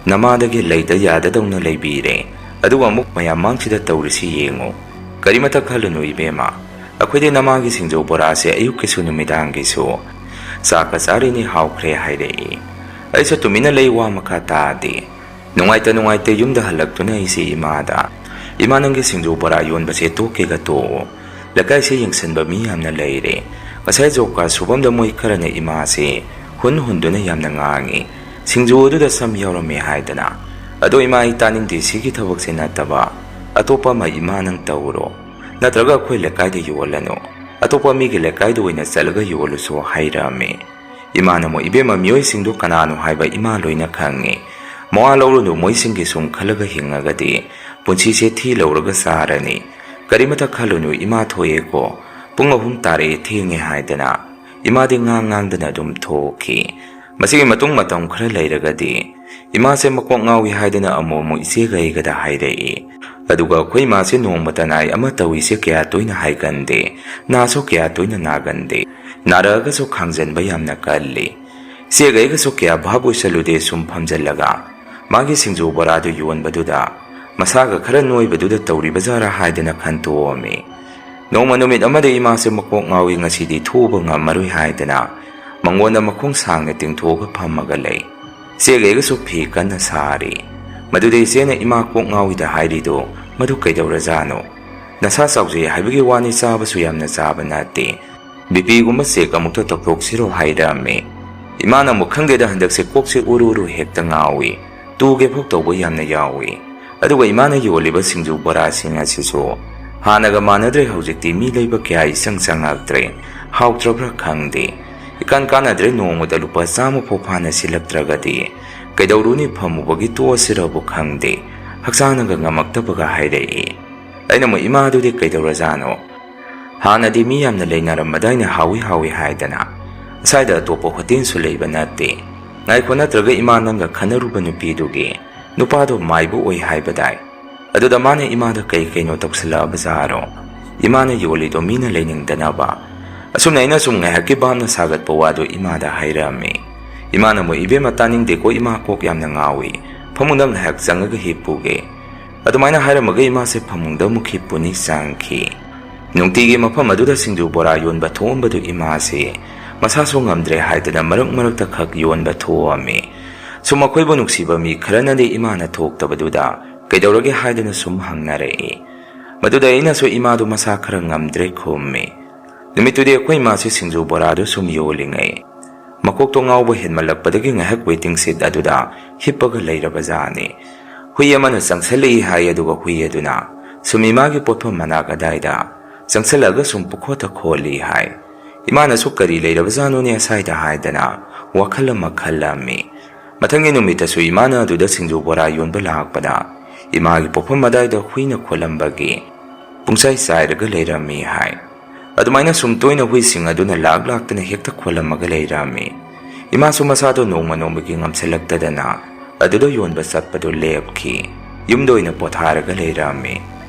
ꯅꯃꯥꯗꯒꯤ ꯂꯩꯗ ꯌꯥꯗꯗꯧꯅ ꯂꯩꯕꯤꯔꯦ, ꯑꯗꯨꯒ ꯑꯃꯨꯛ ꯃꯌꯥꯝ ꯃꯥꯡꯁꯤꯗ ꯇꯧꯔꯤꯁꯤ ꯌꯦꯡꯉꯨ꯫ ꯀꯔꯤꯃꯇ ꯈꯜꯂꯨꯅꯨ ꯏꯕꯦꯝꯃ, ꯑꯩꯈꯣꯏꯗꯤ ꯅꯃꯥꯒꯤ ꯁꯤꯡꯖꯨ ꯕꯣꯔꯥꯁꯦ ꯑꯌꯨꯛꯀꯤꯁꯨ ꯅꯨꯃꯤꯗꯥꯡꯒꯤꯁꯨ ꯆꯥꯛꯀ ꯆꯥꯔꯤꯅꯤ, ꯍꯥꯎꯈ꯭ꯔꯦ ꯍꯥꯏꯔꯛꯏ꯫ ꯑꯩꯁꯨ ꯇꯨꯃꯤꯟꯅ ꯂꯩ, ꯋꯥ ꯃꯈꯥ ꯇꯥꯗꯦ꯫ ꯅꯨꯡꯉꯥꯏꯇ ꯅꯨꯡꯉꯥꯏꯇ ꯌꯨꯝꯗ ꯍꯜꯂꯛꯇꯨꯅ ꯑꯩꯁꯦ ꯏꯃꯥꯗ, "ꯏꯃꯥ, ꯅꯪꯒꯤ ꯁꯤꯡꯖꯨ ꯕꯣꯔꯥ ꯌꯣꯟꯕꯁꯦ ꯇꯣꯛꯀꯦꯒ ꯇꯣꯛꯑꯣ꯫ ꯂꯩꯀꯥꯏꯁꯦ ꯌꯦꯡꯁꯤꯟꯕ ꯃꯤ ꯌꯥꯝꯅ ꯂꯩꯔꯦ꯫ ꯉꯁꯥꯏ ꯖꯣꯕ ꯀꯥꯔꯗ ꯁꯨꯐꯝꯗ ꯃꯣꯏ ꯈꯔꯅ ꯏꯃꯥꯁꯦ ꯍꯨꯟ ꯍꯨꯟꯗꯨꯅ ꯌꯥꯝꯅ ꯉꯥꯡꯉꯤ꯫ ꯁꯤꯡꯖꯨ ꯑꯗꯨꯗ ꯁꯝ ꯌꯥꯎꯔꯝꯃꯦ ꯍꯥꯏꯗꯅ꯫ ꯑꯗꯣ ꯏꯃꯥ, ꯑꯩ ꯇꯥꯅꯤꯡꯗꯦ, ꯁꯤꯒꯤ ꯊꯕꯛꯁꯦ ꯅꯠꯇꯕ ꯑꯇꯣꯞꯄ ꯑꯃ ꯏꯃꯥ ꯅꯪ ꯇꯧꯔꯣ꯫ ꯅꯠꯇ꯭ꯔꯒ ꯑꯩꯈꯣꯏ ꯂꯩꯀꯥꯏꯗ ꯌꯣꯜꯂꯅꯨ꯫ ꯑꯇꯣꯞꯄ ꯃꯤꯒꯤ ꯂꯩꯀꯥꯏꯗ ꯑꯣꯏꯅ ꯆꯠꯂꯒ ꯌꯣꯜꯂꯨꯁꯨ" ꯍꯥꯏꯔꯛꯑꯝꯃꯤ꯫ ꯏꯃꯥꯅ ꯑꯃꯨꯛ, "ꯏꯕꯦꯝꯃ, ꯃꯤꯑꯣꯏꯁꯤꯡꯗꯨ ꯀꯅꯥꯅꯣ ꯍꯥꯏꯕ ꯏꯃꯥ ꯂꯣꯏꯅ ꯈꯪꯉꯤ꯫ ꯃꯋꯥ ꯂꯧꯔꯨꯅꯨ, ꯃꯣꯏꯁꯤꯡꯒꯤ ꯁꯨꯝ ꯈꯜꯂꯒ ꯍꯤꯡꯉꯒꯗꯤ ꯄꯨꯟꯁꯤꯁꯦ ꯊꯤ ꯂꯧꯔꯒ ꯆꯥꯔꯅꯤ꯫ ꯀꯔꯤꯃꯇ ꯈꯜꯂꯨꯅꯨ, ꯏꯃꯥ ꯊꯣꯛꯑꯦꯀꯣ꯫ ꯄꯨꯡ ꯑꯍꯨꯝ ꯇꯥꯔꯛꯑꯦ, ꯊꯦꯡꯉꯦ" ꯍꯥꯏꯗꯅ ꯏꯃꯥꯗꯤ ꯉꯥꯡ ꯉꯥꯡꯗꯅ ꯑꯗꯨꯝ ꯊꯣꯛꯈꯤ꯫ ꯃꯁꯤꯒꯤ ꯃꯇꯨꯡ ꯃꯇꯝ ꯈꯔ ꯂꯩꯔꯒꯗꯤ ꯏꯃꯥꯁꯦ ꯃꯀꯣꯛ ꯉꯥꯎꯏ ꯍꯥꯏꯗꯅ ꯑꯃꯨꯛ ꯑꯃꯨꯛ ꯏꯆꯦꯒ ꯑꯩꯒꯗ ꯍꯥꯏꯔꯛꯏ꯫ ꯑꯗꯨꯒ ꯑꯩꯈꯣꯏ ꯏꯃꯥꯁꯦ ꯅꯣꯡꯃꯇ ꯅꯥꯏ ꯑꯃ ꯇꯧꯏꯁꯦ ꯀꯌꯥ ꯇꯣꯏꯅ ꯍꯥꯏꯒꯟꯗꯦ, ꯅꯥꯁꯨ ꯀꯌꯥ ꯇꯣꯏꯅ ꯅꯥꯒꯟꯗꯦ, ꯅꯥꯔꯛꯑꯒꯁꯨ ꯈꯥꯡꯖꯟꯕ ꯌꯥꯝꯅ ꯀꯜꯂꯤ꯫ ꯏꯆꯦꯒ ꯑꯩꯒꯁꯨ ꯀꯌꯥ ꯚꯥꯞ ꯑꯣꯏꯁꯜꯂꯨꯗꯦ, ꯁꯨꯝ ꯐꯝꯖꯜꯂꯒ ꯃꯥꯒꯤ ꯁꯤꯡꯖꯨ ꯕꯣꯔꯥꯗꯨ ꯌꯣꯟꯕꯗꯨꯗ ꯃꯁꯥꯒ ꯈꯔ ꯅꯣꯏꯕꯗꯨꯗ ꯇꯧꯔꯤꯕ ꯖꯥꯔꯥ ꯍꯥꯏꯗꯅ ꯈꯟꯇꯣꯛꯑꯝꯃꯤ꯫ ꯅꯣꯡꯃ ꯅꯨꯃꯤꯠ ꯑꯃꯗ ꯏꯃꯥꯁꯦ ꯃꯀꯣꯛ ꯉꯥꯎꯏ, ꯉꯁꯤꯗꯤ ꯊꯣꯛꯎꯕ ꯉꯝꯃꯔꯣꯏ ꯍꯥꯏꯗꯅ ꯃꯉꯣꯟꯗ ꯃꯈꯣꯡ ꯁꯥꯡꯅ ꯇꯤꯡꯊꯣꯛꯑꯒ ꯐꯝꯃꯒ ꯂꯩ꯫ ꯏꯆꯦꯒ ꯑꯩꯒꯁꯨ ꯐꯤ ꯀꯟꯅ ꯁꯥꯔꯤ꯫ ꯃꯗꯨꯗ ꯏꯆꯦꯅ, "ꯏꯃꯥ ꯀꯣꯛ ꯉꯥꯎꯏꯗ ꯍꯥꯏꯔꯤꯗꯣ ꯃꯗꯨ ꯀꯩꯗꯧꯔꯖꯥꯠꯅꯣ? ꯅꯁꯥ ꯆꯥꯎꯖꯩ ꯍꯥꯏꯕꯒꯤ ꯋꯥꯅꯤ, ꯆꯥꯕꯁꯨ ꯌꯥꯝꯅ ꯆꯥꯕ ꯅꯠꯇꯦ꯫ ꯕꯤ ꯄꯤꯒꯨꯝꯕ ꯆꯦꯛ ꯑꯃꯨꯛꯇ ꯇꯧꯊꯣꯛꯁꯤꯔꯣ?" ꯍꯥꯏꯔꯛꯑꯝꯃꯤ꯫ ꯏꯃꯥꯅ ꯑꯃꯨꯛ, "ꯈꯪꯗꯦꯗ, ꯍꯟꯗꯛꯁꯦ ꯀꯣꯛꯁꯦ ꯎꯔꯨ ꯎꯔꯨ ꯍꯦꯛꯇ ꯉꯥꯎꯏ꯫ ꯇꯨꯒꯦ ꯐꯥꯎ ꯇꯧꯕ ꯌꯥꯝꯅ ꯌꯥꯎꯏ꯫ ꯑꯗꯨꯒ ꯏꯃꯥꯅ ꯌꯣꯜꯂꯤꯕ ꯁꯤꯡꯖꯨ ꯕꯣꯔꯥꯁꯤꯡ ꯑꯁꯤꯁꯨ ꯍꯥꯟꯅꯒ ꯃꯥꯟꯅꯗ꯭ꯔꯦ, ꯍꯧꯖꯤꯛꯇꯤ ꯃꯤ ꯂꯩꯕ ꯀꯌꯥ ꯏꯆꯪ ꯆꯪꯉꯛꯇ꯭ꯔꯦ꯫ ꯍꯥꯎꯇ꯭ꯔꯕ꯭ꯔꯥ ꯈꯪꯗꯦ꯫ ꯏꯀꯥꯟ ꯀꯥꯟꯅꯗ꯭ꯔꯦ, ꯅꯣꯡꯃꯗ ꯂꯨꯄꯥ ꯆꯥꯝꯃ ꯐꯥꯎ ꯐꯥꯅ ꯁꯤꯜꯂꯛꯇ꯭ꯔꯒꯗꯤ꯫ ꯀꯩꯗꯧꯔꯨꯅꯤ, ꯐꯝꯃꯨꯕꯒꯤ ꯇꯣꯛꯑꯁꯤꯔꯕꯨ ꯈꯪꯗꯦ꯫ ꯍꯛꯆꯥꯡꯅꯒ ꯉꯝꯃꯛꯇꯕꯒ" ꯍꯥꯏꯔꯛꯏ꯫ ꯑꯩꯅ ꯑꯃꯨꯛ, "ꯏꯃꯥꯗꯨꯗꯤ ꯀꯩꯗꯧꯔꯖꯥꯠꯅꯣ? ꯍꯥꯟꯅꯗꯤ ꯃꯤ ꯌꯥꯝꯅ ꯂꯩꯅꯔꯝꯕꯗꯥꯏꯅꯦ, ꯍꯥꯎꯏ ꯍꯥꯎꯏ ꯍꯥꯏꯗꯅ꯫ ꯑꯁ꯭ꯋꯥꯏꯗ ꯑꯇꯣꯞꯄ ꯍꯣꯇꯦꯜꯁꯨ ꯂꯩꯕ ꯅꯠꯇꯦ꯫ ꯉꯥꯏꯈꯣ, ꯅꯠꯇ꯭ꯔꯒ ꯏꯃꯥ ꯅꯪꯒ ꯈꯟꯅꯔꯨꯕ ꯅꯨꯄꯤꯗꯨꯒꯤ ꯅꯨꯄꯥꯗꯣ ꯃꯥꯏꯕ ꯑꯣꯏ ꯍꯥꯏꯕꯗꯥꯏ? ꯑꯗꯨꯗ ꯃꯥꯅ ꯏꯃꯥꯗ ꯀꯩ ꯀꯩꯅꯣ ꯇꯧꯁꯤꯜꯂꯛꯑꯕꯖꯥꯔꯣ? ꯏꯃꯥꯅ ꯌꯣꯜꯂꯤꯗꯣ ꯃꯤꯅ ꯂꯩꯅꯤꯡꯗꯅꯕ꯫ ꯑꯁꯨꯝꯅ ꯑꯩꯅ ꯁꯨꯝ ꯉꯥꯏꯍꯥꯛꯀꯤ ꯚꯥꯞꯅ ꯁꯥꯒꯠꯄ ꯋꯥꯗꯨ ꯏꯃꯥꯗ ꯍꯥꯏꯔꯛꯑꯝꯃꯤ꯫ ꯏꯃꯥꯅ ꯑꯃꯨꯛ, "ꯏꯕꯦꯝꯃ, ꯇꯥꯅꯤꯡꯗꯦꯀꯣ, ꯏꯃꯥ ꯀꯣꯛ ꯌꯥꯝꯅ ꯉꯥꯎꯏ꯫ ꯐꯃꯨꯡꯗ ꯉꯥꯏꯍꯥꯛ ꯆꯪꯉꯒ ꯍꯤꯞꯄꯨꯒꯦ"꯫ ꯑꯗꯨꯃꯥꯏꯅ ꯍꯥꯏꯔꯝꯃꯒ ꯏꯃꯥꯁꯦ ꯐꯃꯨꯡꯗ ꯑꯃꯨꯛ ꯍꯤꯞꯄꯨꯅꯤ ꯆꯪꯈꯤ꯫ ꯅꯨꯡꯇꯤꯒꯤ ꯃꯐꯝ ꯑꯗꯨꯗ ꯁꯤꯡꯖꯨ ꯕꯣꯔꯥ ꯌꯣꯟꯕ ꯊꯣꯛꯑꯝꯕꯗꯨ ꯏꯃꯥꯁꯦ ꯃꯁꯥꯁꯨ ꯉꯝꯗ꯭ꯔꯦ ꯍꯥꯏꯗꯅ ꯃꯔꯛ ꯃꯔꯛꯇ ꯈꯛ ꯌꯣꯟꯕ ꯊꯣꯛꯑꯝꯃꯤ꯫ ꯁꯨꯝ ꯃꯈꯣꯏꯕꯨ ꯅꯨꯡꯁꯤꯕ ꯃꯤ ꯈꯔꯅꯗꯤ ꯏꯃꯥꯅ ꯊꯣꯛꯇꯕꯗꯨꯗ ꯀꯩꯗꯧꯔꯒꯦ ꯍꯥꯏꯗꯨꯅ ꯁꯨꯝ ꯍꯪꯅꯔꯛꯏ꯫ ꯃꯗꯨꯗ ꯑꯩꯅꯁꯨ ꯏꯃꯥꯗꯨ ꯃꯁꯥ ꯈꯔ ꯉꯝꯗ꯭ꯔꯦ ꯈꯨꯝꯃꯤ꯫ ꯅꯨꯃꯤꯠꯇꯨꯗꯤ ꯑꯩꯈꯣꯏ ꯏꯃꯥꯁꯤ ꯁꯤꯡꯖꯨ ꯕꯣꯔꯥꯗꯨ ꯁꯨꯝ ꯌꯣꯜꯂꯤꯉꯩ ꯃꯀꯣꯛꯇꯣ ꯉꯥꯎꯕ ꯍꯦꯟꯃꯜꯂꯛꯄꯗꯒꯤ ꯉꯥꯏꯍꯥꯛ waiting shed ꯑꯗꯨꯗ ꯍꯤꯞꯄꯒ ꯂꯩꯔꯕꯖꯥꯠꯅꯤ꯫ ꯍꯨꯏ ꯑꯃꯅ ꯆꯪꯁꯜꯂꯛꯏ ꯍꯥꯏ, ꯑꯗꯨꯒ ꯍꯨꯏ ꯑꯗꯨꯅ ꯁꯨꯝ ꯏꯃꯥꯒꯤ ꯄꯣꯠꯐꯝ ꯃꯅꯥꯛ ꯑꯗꯥꯏꯗ ꯆꯪꯁꯜꯂꯛꯑꯒ ꯁꯨꯝ ꯄꯨꯈꯣꯠꯇ ꯈꯣꯠꯂꯤ ꯍꯥꯏ꯫ ꯏꯃꯥꯅꯁꯨ ꯀꯔꯤ ꯂꯩꯔꯕꯖꯥꯠꯅꯣꯅꯦ ꯑꯁꯥꯏꯗ ꯍꯥꯏꯗꯅ ꯋꯥꯈꯜ ꯑꯃ ꯈꯜꯂꯝꯃꯤ꯫ ꯃꯊꯪꯒꯤ ꯅꯨꯃꯤꯠꯇꯁꯨ ꯏꯃꯥꯅ ꯑꯗꯨꯗ ꯁꯤꯡꯖꯨ ꯕꯣꯔꯥ ꯌꯣꯟꯕ ꯂꯥꯛꯄꯗ ꯏꯃꯥꯒꯤ ꯄꯣꯛꯐꯝ ꯑꯗꯥꯏꯗ ꯍꯨꯏꯅ ꯈꯣꯠꯂꯝꯕꯒꯤ ꯄꯨꯡꯆꯥꯏ ꯆꯥꯏꯔꯒ ꯂꯩꯔꯝꯃꯤ ꯍꯥꯏ꯫ ꯑꯗꯨꯃꯥꯏꯅ ꯁꯨꯝ ꯇꯣꯏꯅ ꯍꯨꯏꯁꯤꯡ ꯑꯗꯨꯅ ꯂꯥꯛ ꯂꯥꯛꯇꯅ ꯍꯦꯛꯇ ꯈꯣꯠꯂꯝꯃꯒ ꯂꯩꯔꯝꯃꯤ꯫ ꯏꯃꯥꯁꯨ ꯃꯁꯥꯗꯣ ꯅꯣꯡꯃ ꯅꯣꯡꯃꯒꯤ ꯉꯝꯁꯤꯜꯂꯛꯇꯗꯅ ꯑꯗꯨꯗ ꯌꯣꯟꯕ ꯆꯠꯄꯗꯨ ꯂꯦꯞꯈꯤ꯫ ꯌꯨꯝꯗ ꯑꯣꯏꯅ ꯄꯣꯊꯥꯔꯒ ꯂꯩꯔꯝꯃꯤ꯫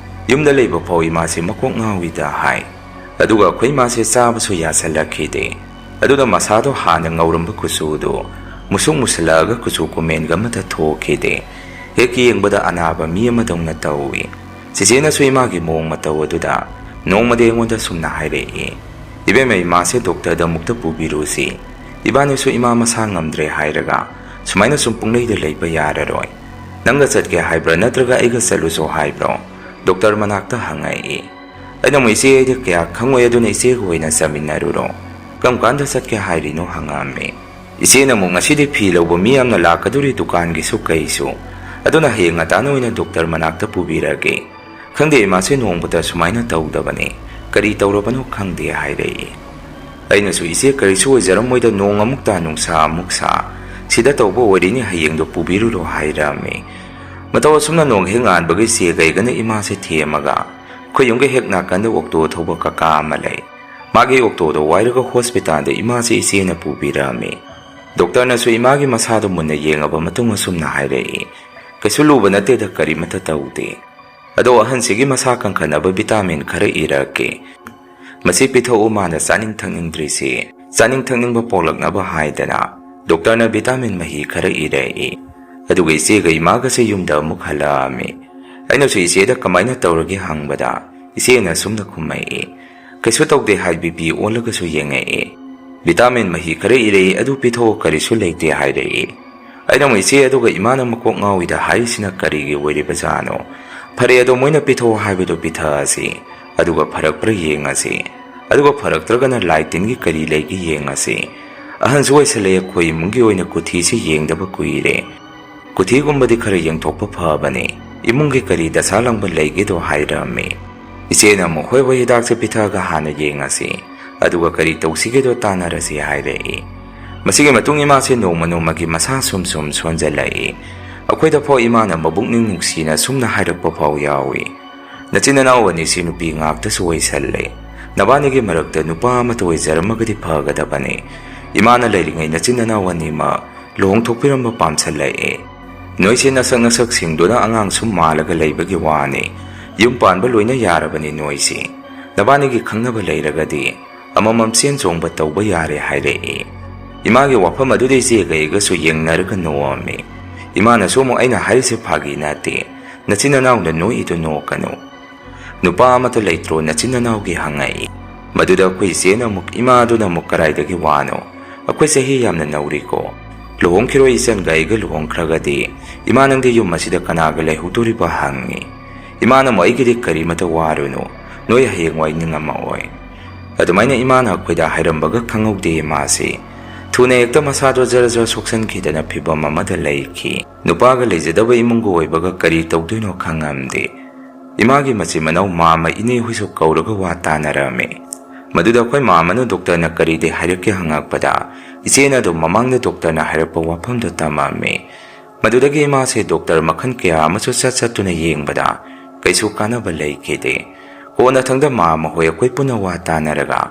ꯌꯨꯝꯗ ꯂꯩꯕ ꯐꯥꯎ ꯏꯃꯥꯁꯦ ꯃꯀꯣꯛ ꯉꯥꯎꯏꯗ ꯍꯥꯏ꯫ ꯑꯗꯨꯒ ꯑꯩꯈꯣꯏ ꯏꯃꯥꯁꯦ ꯆꯥꯕꯁꯨ ꯌꯥꯁꯜꯂꯛꯈꯤꯗꯦ꯫ ꯑꯗꯨꯅ ꯃꯁꯥꯗꯣ ꯍꯥꯟꯅ ꯉꯧꯔꯝꯕ ꯀꯨꯆꯨꯗꯨ ꯃꯨꯁꯨꯛ ꯃꯨꯁꯜꯂꯛꯑꯒ ꯀꯨꯆꯨ ꯀꯨꯃꯦꯟꯒ ꯑꯃꯠꯇ ꯊꯣꯛꯈꯤꯗꯦ꯫ ꯍꯦꯛ ꯌꯦꯡꯕꯗ ꯑꯅꯥꯕ ꯃꯤ ꯑꯃꯗꯧꯅ ꯇꯧꯏ꯫ ꯆꯤꯆꯦꯅꯁꯨ ꯏꯃꯥꯒꯤ ꯃꯑꯣꯡ ꯃꯇꯧ ꯑꯗꯨꯗ ꯅꯣꯡꯃꯗꯤ ꯑꯩꯉꯣꯟꯗ ꯁꯨꯝꯅ ꯍꯥꯏꯔꯛꯏ, "ꯏꯕꯦꯝꯃ, ꯏꯃꯥꯁꯦ ꯗꯣꯛꯇꯔꯗ ꯑꯃꯨꯛꯇ ꯄꯨꯕꯤꯔꯨꯁꯤ꯫ ꯏꯕꯥꯅꯤꯁꯨ ꯏꯃꯥ ꯃꯁꯥ ꯉꯝꯗ꯭ꯔꯦ ꯍꯥꯏꯔꯒ ꯁꯨꯃꯥꯏꯅ ꯁꯨꯝ ꯄꯨꯡꯂꯩꯗ ꯂꯩꯕ ꯌꯥꯔꯔꯣꯏ꯫ ꯅꯪꯒ ꯆꯠꯀꯦ ꯍꯥꯏꯕ꯭ꯔꯥ ꯅꯠꯇ꯭ꯔꯒ ꯑꯩꯒ ꯆꯠꯂꯨꯁꯣ ꯍꯥꯏꯕ꯭ꯔꯣ?" ꯗꯣꯛꯇꯔ ꯃꯅꯥꯛꯇ ꯍꯪꯉꯛꯏ꯫ ꯑꯩꯅ ꯑꯃꯨꯛ, "ꯏꯆꯦ, ꯑꯩꯗꯤ ꯀꯌꯥ ꯈꯪꯉꯣꯏ, ꯑꯗꯨꯅ ꯏꯆꯦꯒ ꯑꯣꯏꯅ ꯆꯠꯃꯤꯟꯅꯔꯨꯔꯣ꯫ ꯀꯔꯝ ꯀꯥꯟꯗ ꯆꯠꯀꯦ ꯍꯥꯏꯔꯤꯅꯣ?" ꯍꯪꯉꯛꯑꯝꯃꯤ꯫ ꯏꯆꯦꯅ ꯑꯃꯨꯛ, "ꯉꯁꯤꯗꯤ ꯐꯤ ꯂꯧꯕ ꯃꯤ ꯌꯥꯝꯅ ꯂꯥꯛꯀꯗꯣꯔꯤ ꯗꯨꯀꯥꯟꯒꯤꯁꯨ ꯀꯩꯁꯨ, ꯑꯗꯨꯅ ꯍꯌꯦꯡ ꯉꯟꯇꯥꯅ ꯑꯣꯏꯅ ꯗꯣꯛꯇꯔ ꯃꯅꯥꯛꯇ ꯄꯨꯕꯤꯔꯒꯦ꯫ ꯈꯪꯗꯦ, ꯏꯃꯥꯁꯦ ꯅꯣꯡꯃꯇ ꯁꯨꯃꯥꯏꯅ ꯇꯧꯗꯕꯅꯤ, ꯀꯔꯤ ꯇꯧꯔꯕꯅꯣ ꯈꯪꯗꯦ" ꯍꯥꯏꯔꯛꯏ꯫ ꯑꯩꯅꯁꯨ, "ꯏꯆꯦ, ꯀꯔꯤꯁꯨ ꯑꯣꯏꯖꯔꯝꯃꯣꯏꯗ, ꯅꯣꯡ ꯑꯃꯨꯛ ꯇꯥ ꯅꯨꯡꯁꯥ ꯑꯃꯨꯛ ꯁꯥ, ꯁꯤꯗ ꯇꯧꯕ ꯑꯣꯏꯔꯤꯅꯤ, ꯍꯌꯦꯡꯗꯣ ꯄꯨꯕꯤꯔꯨꯔꯣ" ꯍꯥꯏꯔꯝꯃꯤ꯫ ꯃꯇꯧ ꯑꯁꯨꯝꯅ ꯅꯣꯡ ꯍꯦꯛ ꯉꯥꯟꯕꯒ ꯏꯆꯦꯒ ꯑꯩꯒꯅ ꯏꯃꯥꯁꯦ ꯊꯦꯝꯃꯒ ꯑꯩꯈꯣꯏ ꯌꯨꯝꯒꯤ ꯍꯦꯛ ꯅꯥꯀꯟꯗ ꯑꯣꯛꯇꯣ ꯊꯧꯕ ꯀꯀꯥ ꯑꯃ ꯂꯩ, ꯃꯥꯒꯤ ꯑꯣꯛꯇꯣꯗꯣ ꯋꯥꯏꯔꯒ ꯍꯣꯁꯄꯤꯇꯥꯜꯗ ꯏꯃꯥꯁꯦ ꯏꯆꯦꯅ ꯄꯨꯕꯤꯔꯛꯑꯝꯃꯤ꯫ ꯗꯣꯛꯇꯔꯅꯁꯨ ꯏꯃꯥꯒꯤ ꯃꯁꯥꯗꯨ ꯃꯨꯟꯅ ꯌꯦꯡꯉꯕ ꯃꯇꯨꯡ ꯑꯁꯨꯝꯅ ꯍꯥꯏꯔꯛꯏ, "ꯀꯩꯁꯨ ꯂꯨꯕ ꯅꯠꯇꯦꯗ, ꯀꯔꯤꯃꯠꯇ ꯇꯧꯗꯦ꯫ ꯑꯗꯣ ꯑꯍꯟꯁꯤꯒꯤ ꯃꯁꯥ ꯀꯟꯈꯠꯅꯕ ꯚꯤꯇꯥꯃꯤꯟ ꯈꯔ ꯏꯔꯛꯀꯦ꯫ ꯃꯁꯤ ꯄꯤꯊꯛꯎ, ꯃꯥꯅ ꯆꯥꯅꯤꯡ ꯊꯛꯅꯤꯡꯗ꯭ꯔꯤꯁꯤ ꯆꯥꯅꯤꯡ ꯊꯛꯅꯤꯡꯕ ꯄꯣꯛꯂꯛꯅꯕ" ꯍꯥꯏꯗꯅ ꯗꯣꯛꯇꯔꯅ ꯚꯤꯇꯥꯃꯤꯟ ꯃꯍꯤ ꯈꯔ ꯏꯔꯛꯏ꯫ ꯑꯗꯨꯒ ꯏꯆꯦꯒ ꯏꯃꯥꯒꯁꯦ ꯌꯨꯝꯗ ꯑꯃꯨꯛ ꯍꯜꯂꯛꯑꯝꯃꯤ꯫ ꯑꯩꯅꯁꯨ ꯏꯆꯦꯗ ꯀꯃꯥꯏꯅ ꯇꯧꯔꯒꯦ ꯍꯪꯕꯗ, ꯏꯆꯦꯅ ꯑꯁꯨꯝꯅ ꯈꯨꯝꯃꯛꯏ, "ꯀꯩꯁꯨ ꯇꯧꯗꯦ" ꯍꯥꯏ ꯕꯤ ꯄꯤ ꯑꯣꯜꯂꯒꯁꯨ ꯌꯦꯡꯉꯛꯏ꯫ "ꯚꯤꯇꯥꯃꯤꯟ ꯃꯍꯤ ꯈꯔ ꯏꯔꯛꯏ, ꯑꯗꯨ ꯄꯤꯊꯛꯑꯣ, ꯀꯔꯤꯁꯨ ꯂꯩꯇꯦ" ꯍꯥꯏꯔꯛꯏ꯫ ꯑꯩꯅ ꯑꯃꯨꯛ, "ꯏꯆꯦ, ꯑꯗꯨꯒ ꯏꯃꯥꯅ ꯃꯀꯣꯛ ꯉꯥꯎꯏꯗ ꯍꯥꯏꯔꯤꯁꯤꯅ ꯀꯔꯤꯒꯤ ꯑꯣꯏꯔꯤꯕꯖꯥꯠꯅꯣ? ꯐꯔꯦ, ꯑꯗꯣ ꯃꯣꯏꯅ ꯄꯤꯊꯛꯑꯣ ꯍꯥꯏꯕꯗꯣ ꯄꯤꯊꯛꯑꯁꯤ, ꯑꯗꯨꯒ ꯐꯔꯛꯄ꯭ꯔꯥ ꯌꯦꯡꯉꯁꯤ, ꯑꯗꯨꯒ ꯐꯔꯛꯇ꯭ꯔꯒꯅ ꯂꯥꯏ ꯇꯤꯟꯒꯤ ꯀꯔꯤ ꯂꯩꯒꯦ ꯌꯦꯡꯉꯁꯤ꯫ ꯑꯍꯟꯁꯨ ꯑꯣꯏꯁꯜꯂꯛꯑꯦ, ꯑꯩꯈꯣꯏ ꯏꯃꯨꯡꯒꯤ ꯑꯣꯏꯅ ꯀꯨꯊꯤꯁꯤ ꯌꯦꯡꯗꯕ ꯀꯨꯏꯔꯦ꯫ ꯀꯨꯊꯤꯒꯨꯝꯕꯗꯤ ꯈꯔ ꯌꯦꯡꯊꯣꯛꯄ ꯐꯕꯅꯤ, ꯏꯃꯨꯡꯒꯤ ꯀꯔꯤ ꯗꯁꯥ ꯂꯪꯕ ꯂꯩꯒꯦꯗꯣ" ꯍꯥꯏꯔꯛꯑꯝꯃꯤ꯫ ꯏꯆꯦꯅ ꯑꯃꯨꯛ, "ꯍꯣꯏ ꯍꯣꯏ, ꯍꯤꯗꯥꯛꯁꯦ ꯄꯤꯊꯛꯑꯒ ꯍꯥꯟꯅ ꯌꯦꯡꯉꯁꯤ, ꯑꯗꯨꯒ ꯀꯔꯤ ꯇꯧꯁꯤꯒꯦꯗꯣ ꯇꯥꯟꯅꯔꯁꯤ" ꯍꯥꯏꯔꯛꯏ꯫ ꯃꯁꯤꯒꯤ ꯃꯇꯨꯡ ꯏꯃꯥꯁꯦ ꯅꯣꯡꯃ ꯅꯣꯡꯃꯒꯤ ꯃꯁꯥ ꯁꯨꯝ ꯁꯨꯝ ꯁꯣꯟꯖꯜꯂꯛꯏ꯫ ꯑꯩꯈꯣꯏꯗ ꯐꯥꯎ ꯏꯃꯥꯅ ꯃꯕꯨꯛꯅꯤꯡ ꯅꯨꯡꯁꯤꯅ ꯁꯨꯝꯅ ꯍꯥꯏꯔꯛꯄ ꯐꯥꯎ ꯌꯥꯎꯏ, "ꯅꯆꯤꯟ ꯅꯅꯥꯎ ꯑꯅꯤꯁꯤ ꯅꯨꯄꯤ ꯉꯥꯛꯇꯁꯨ ꯑꯣꯏꯁꯜꯂꯦ꯫ ꯅꯕꯥꯅꯤꯒꯤ ꯃꯔꯛꯇ ꯅꯨꯄꯥ ꯑꯃꯠꯇ ꯑꯣꯏꯖꯔꯝꯃꯒꯗꯤ ꯐꯒꯗꯕꯅꯤ꯫ ꯏꯃꯥꯅ ꯂꯩꯔꯤꯉꯩ ꯅꯆꯤꯟ ꯅꯅꯥꯎ ꯑꯅꯤꯃꯛ ꯂꯨꯍꯣꯡꯊꯣꯛꯄꯤꯔꯝꯕ ꯄꯥꯝꯁꯜꯂꯛꯑꯦ꯫ ꯅꯣꯏꯁꯦ ꯅꯁꯛ ꯅꯁꯛ ꯁꯤꯡꯗꯨꯅ ꯑꯉꯥꯡ ꯁꯨꯝ ꯃꯥꯜꯂꯒ ꯂꯩꯕꯒꯤ ꯋꯥꯅꯤ꯫ ꯌꯨꯝ ꯄꯥꯟꯕ ꯂꯣꯏꯅ ꯌꯥꯔꯕꯅꯤ ꯅꯣꯏꯁꯦ꯫ ꯅꯕꯥꯅꯤꯒꯤ ꯈꯪꯅꯕ ꯂꯩꯔꯒꯗꯤ ꯑꯃꯃꯝ ꯆꯦꯟ ꯆꯣꯡꯕ ꯇꯧꯕ ꯌꯥꯔꯦ" ꯍꯥꯏꯔꯛꯏ꯫ ꯏꯃꯥꯒꯤ ꯋꯥꯐꯝ ꯑꯗꯨꯗ ꯏꯆꯦꯒ ꯑꯩꯒꯁꯨ ꯌꯦꯡꯅꯔꯒ ꯅꯣꯛꯑꯝꯃꯤ꯫ ꯏꯃꯥꯅꯁꯨ ꯑꯃꯨꯛ, "ꯑꯩꯅ ꯍꯥꯏꯔꯤꯁꯦ ꯐꯥꯒꯤ ꯅꯠꯇꯦ, ꯅꯆꯤꯟ ꯅꯅꯥꯎꯅ ꯅꯣꯛꯏꯗꯨ ꯅꯣꯛꯀꯅꯨ꯫ ꯅꯨꯄꯥ ꯑꯃꯠꯇ ꯂꯩꯇ꯭ꯔꯣ ꯅꯆꯤꯟ ꯅꯅꯥꯎꯒꯤ?" ꯍꯪꯉꯛꯏ꯫ ꯃꯗꯨꯗ ꯑꯩꯈꯣꯏ ꯏꯆꯦꯅ ꯑꯃꯨꯛ, "ꯏꯃꯥꯗꯨꯅ ꯑꯃꯨꯛ ꯀꯔꯥꯏꯗꯒꯤ ꯋꯥꯅꯣ? ꯑꯩꯈꯣꯏ ꯆꯍꯤ ꯌꯥꯝꯅ ꯅꯧꯔꯤꯀꯣ꯫ ꯂꯨꯍꯣꯡꯈꯤꯔꯣꯏ, ꯏꯆꯟꯒ ꯑꯩꯒ ꯂꯨꯍꯣꯡꯈ꯭ꯔꯒꯗꯤ ꯏꯃꯥ ꯅꯪꯗꯤ ꯌꯨꯝ ꯑꯁꯤꯗ ꯀꯅꯥꯒ ꯂꯩꯍꯧꯗꯣꯔꯤꯕ?" ꯍꯪꯉꯤ꯫ ꯏꯃꯥꯅ ꯑꯃꯨꯛ, "ꯑꯩꯒꯤꯗꯤ ꯀꯔꯤꯃꯠꯇ ꯋꯥꯔꯨꯅꯨ, ꯅꯣꯏ ꯍꯌꯦꯡꯋꯥꯏ ꯅꯤꯡꯉꯝꯃꯛꯑꯣꯏ"꯫ ꯑꯗꯨꯃꯥꯏꯅ ꯏꯃꯥꯅ ꯑꯩꯈꯣꯏꯗ ꯍꯥꯏꯔꯝꯕꯒ ꯈꯪꯍꯧꯗꯦ ꯃꯥꯁꯤ꯫ ꯊꯨꯅ ꯍꯦꯛꯇ ꯃꯁꯥꯗꯣ ꯖꯔ ꯖꯔ ꯁꯣꯛꯆꯟꯈꯤꯗꯅ ꯐꯤꯕꯝ ꯑꯃꯗ ꯂꯩꯈꯤ꯫ ꯅꯨꯄꯥꯒ ꯂꯩꯖꯗꯕ ꯏꯃꯨꯡꯒ ꯑꯣꯏꯕꯒ ꯀꯔꯤ ꯇꯧꯗꯣꯏꯅꯣ ꯈꯪꯉꯝꯗꯦ꯫ ꯏꯃꯥꯒꯤ ꯃꯆꯤꯟ ꯃꯅꯥꯎ ꯃꯥꯝꯃ ꯏꯅꯦ ꯍꯣꯏꯁꯨ ꯀꯧꯔꯒ ꯋꯥ ꯇꯥꯅꯔꯝꯃꯤ꯫ ꯃꯗꯨꯗ ꯑꯩꯈꯣꯏ ꯃꯥꯝꯃꯅ ꯗꯣꯛꯇꯔꯅ ꯀꯔꯤꯗꯤ ꯍꯥꯏꯔꯛꯀꯦ ꯍꯪꯉꯛꯄꯗ, ꯏꯆꯦꯅ ꯑꯗꯨꯝ ꯃꯃꯥꯡꯗ ꯗꯣꯛꯇꯔꯅ ꯍꯥꯏꯔꯛꯄ ꯋꯥꯐꯝꯗꯣ ꯇꯝꯃꯝꯃꯤ꯫ ꯃꯗꯨꯗꯒꯤ ꯏꯃꯥꯁꯦ ꯗꯣꯛꯇꯔ ꯃꯈꯜ ꯀꯌꯥ ꯑꯃꯁꯨ ꯆꯠ ꯆꯠꯇꯨꯅ ꯌꯦꯡꯕꯗ ꯀꯩꯁꯨ ꯀꯥꯟꯅꯕ ꯂꯩꯈꯤꯗꯦ꯫ ꯀꯣꯟꯅꯊꯪꯗ ꯃꯥꯝꯃ ꯍꯣꯏ ꯑꯩꯈꯣꯏ ꯄꯨꯟꯅ ꯋꯥ ꯇꯥꯅꯔꯒ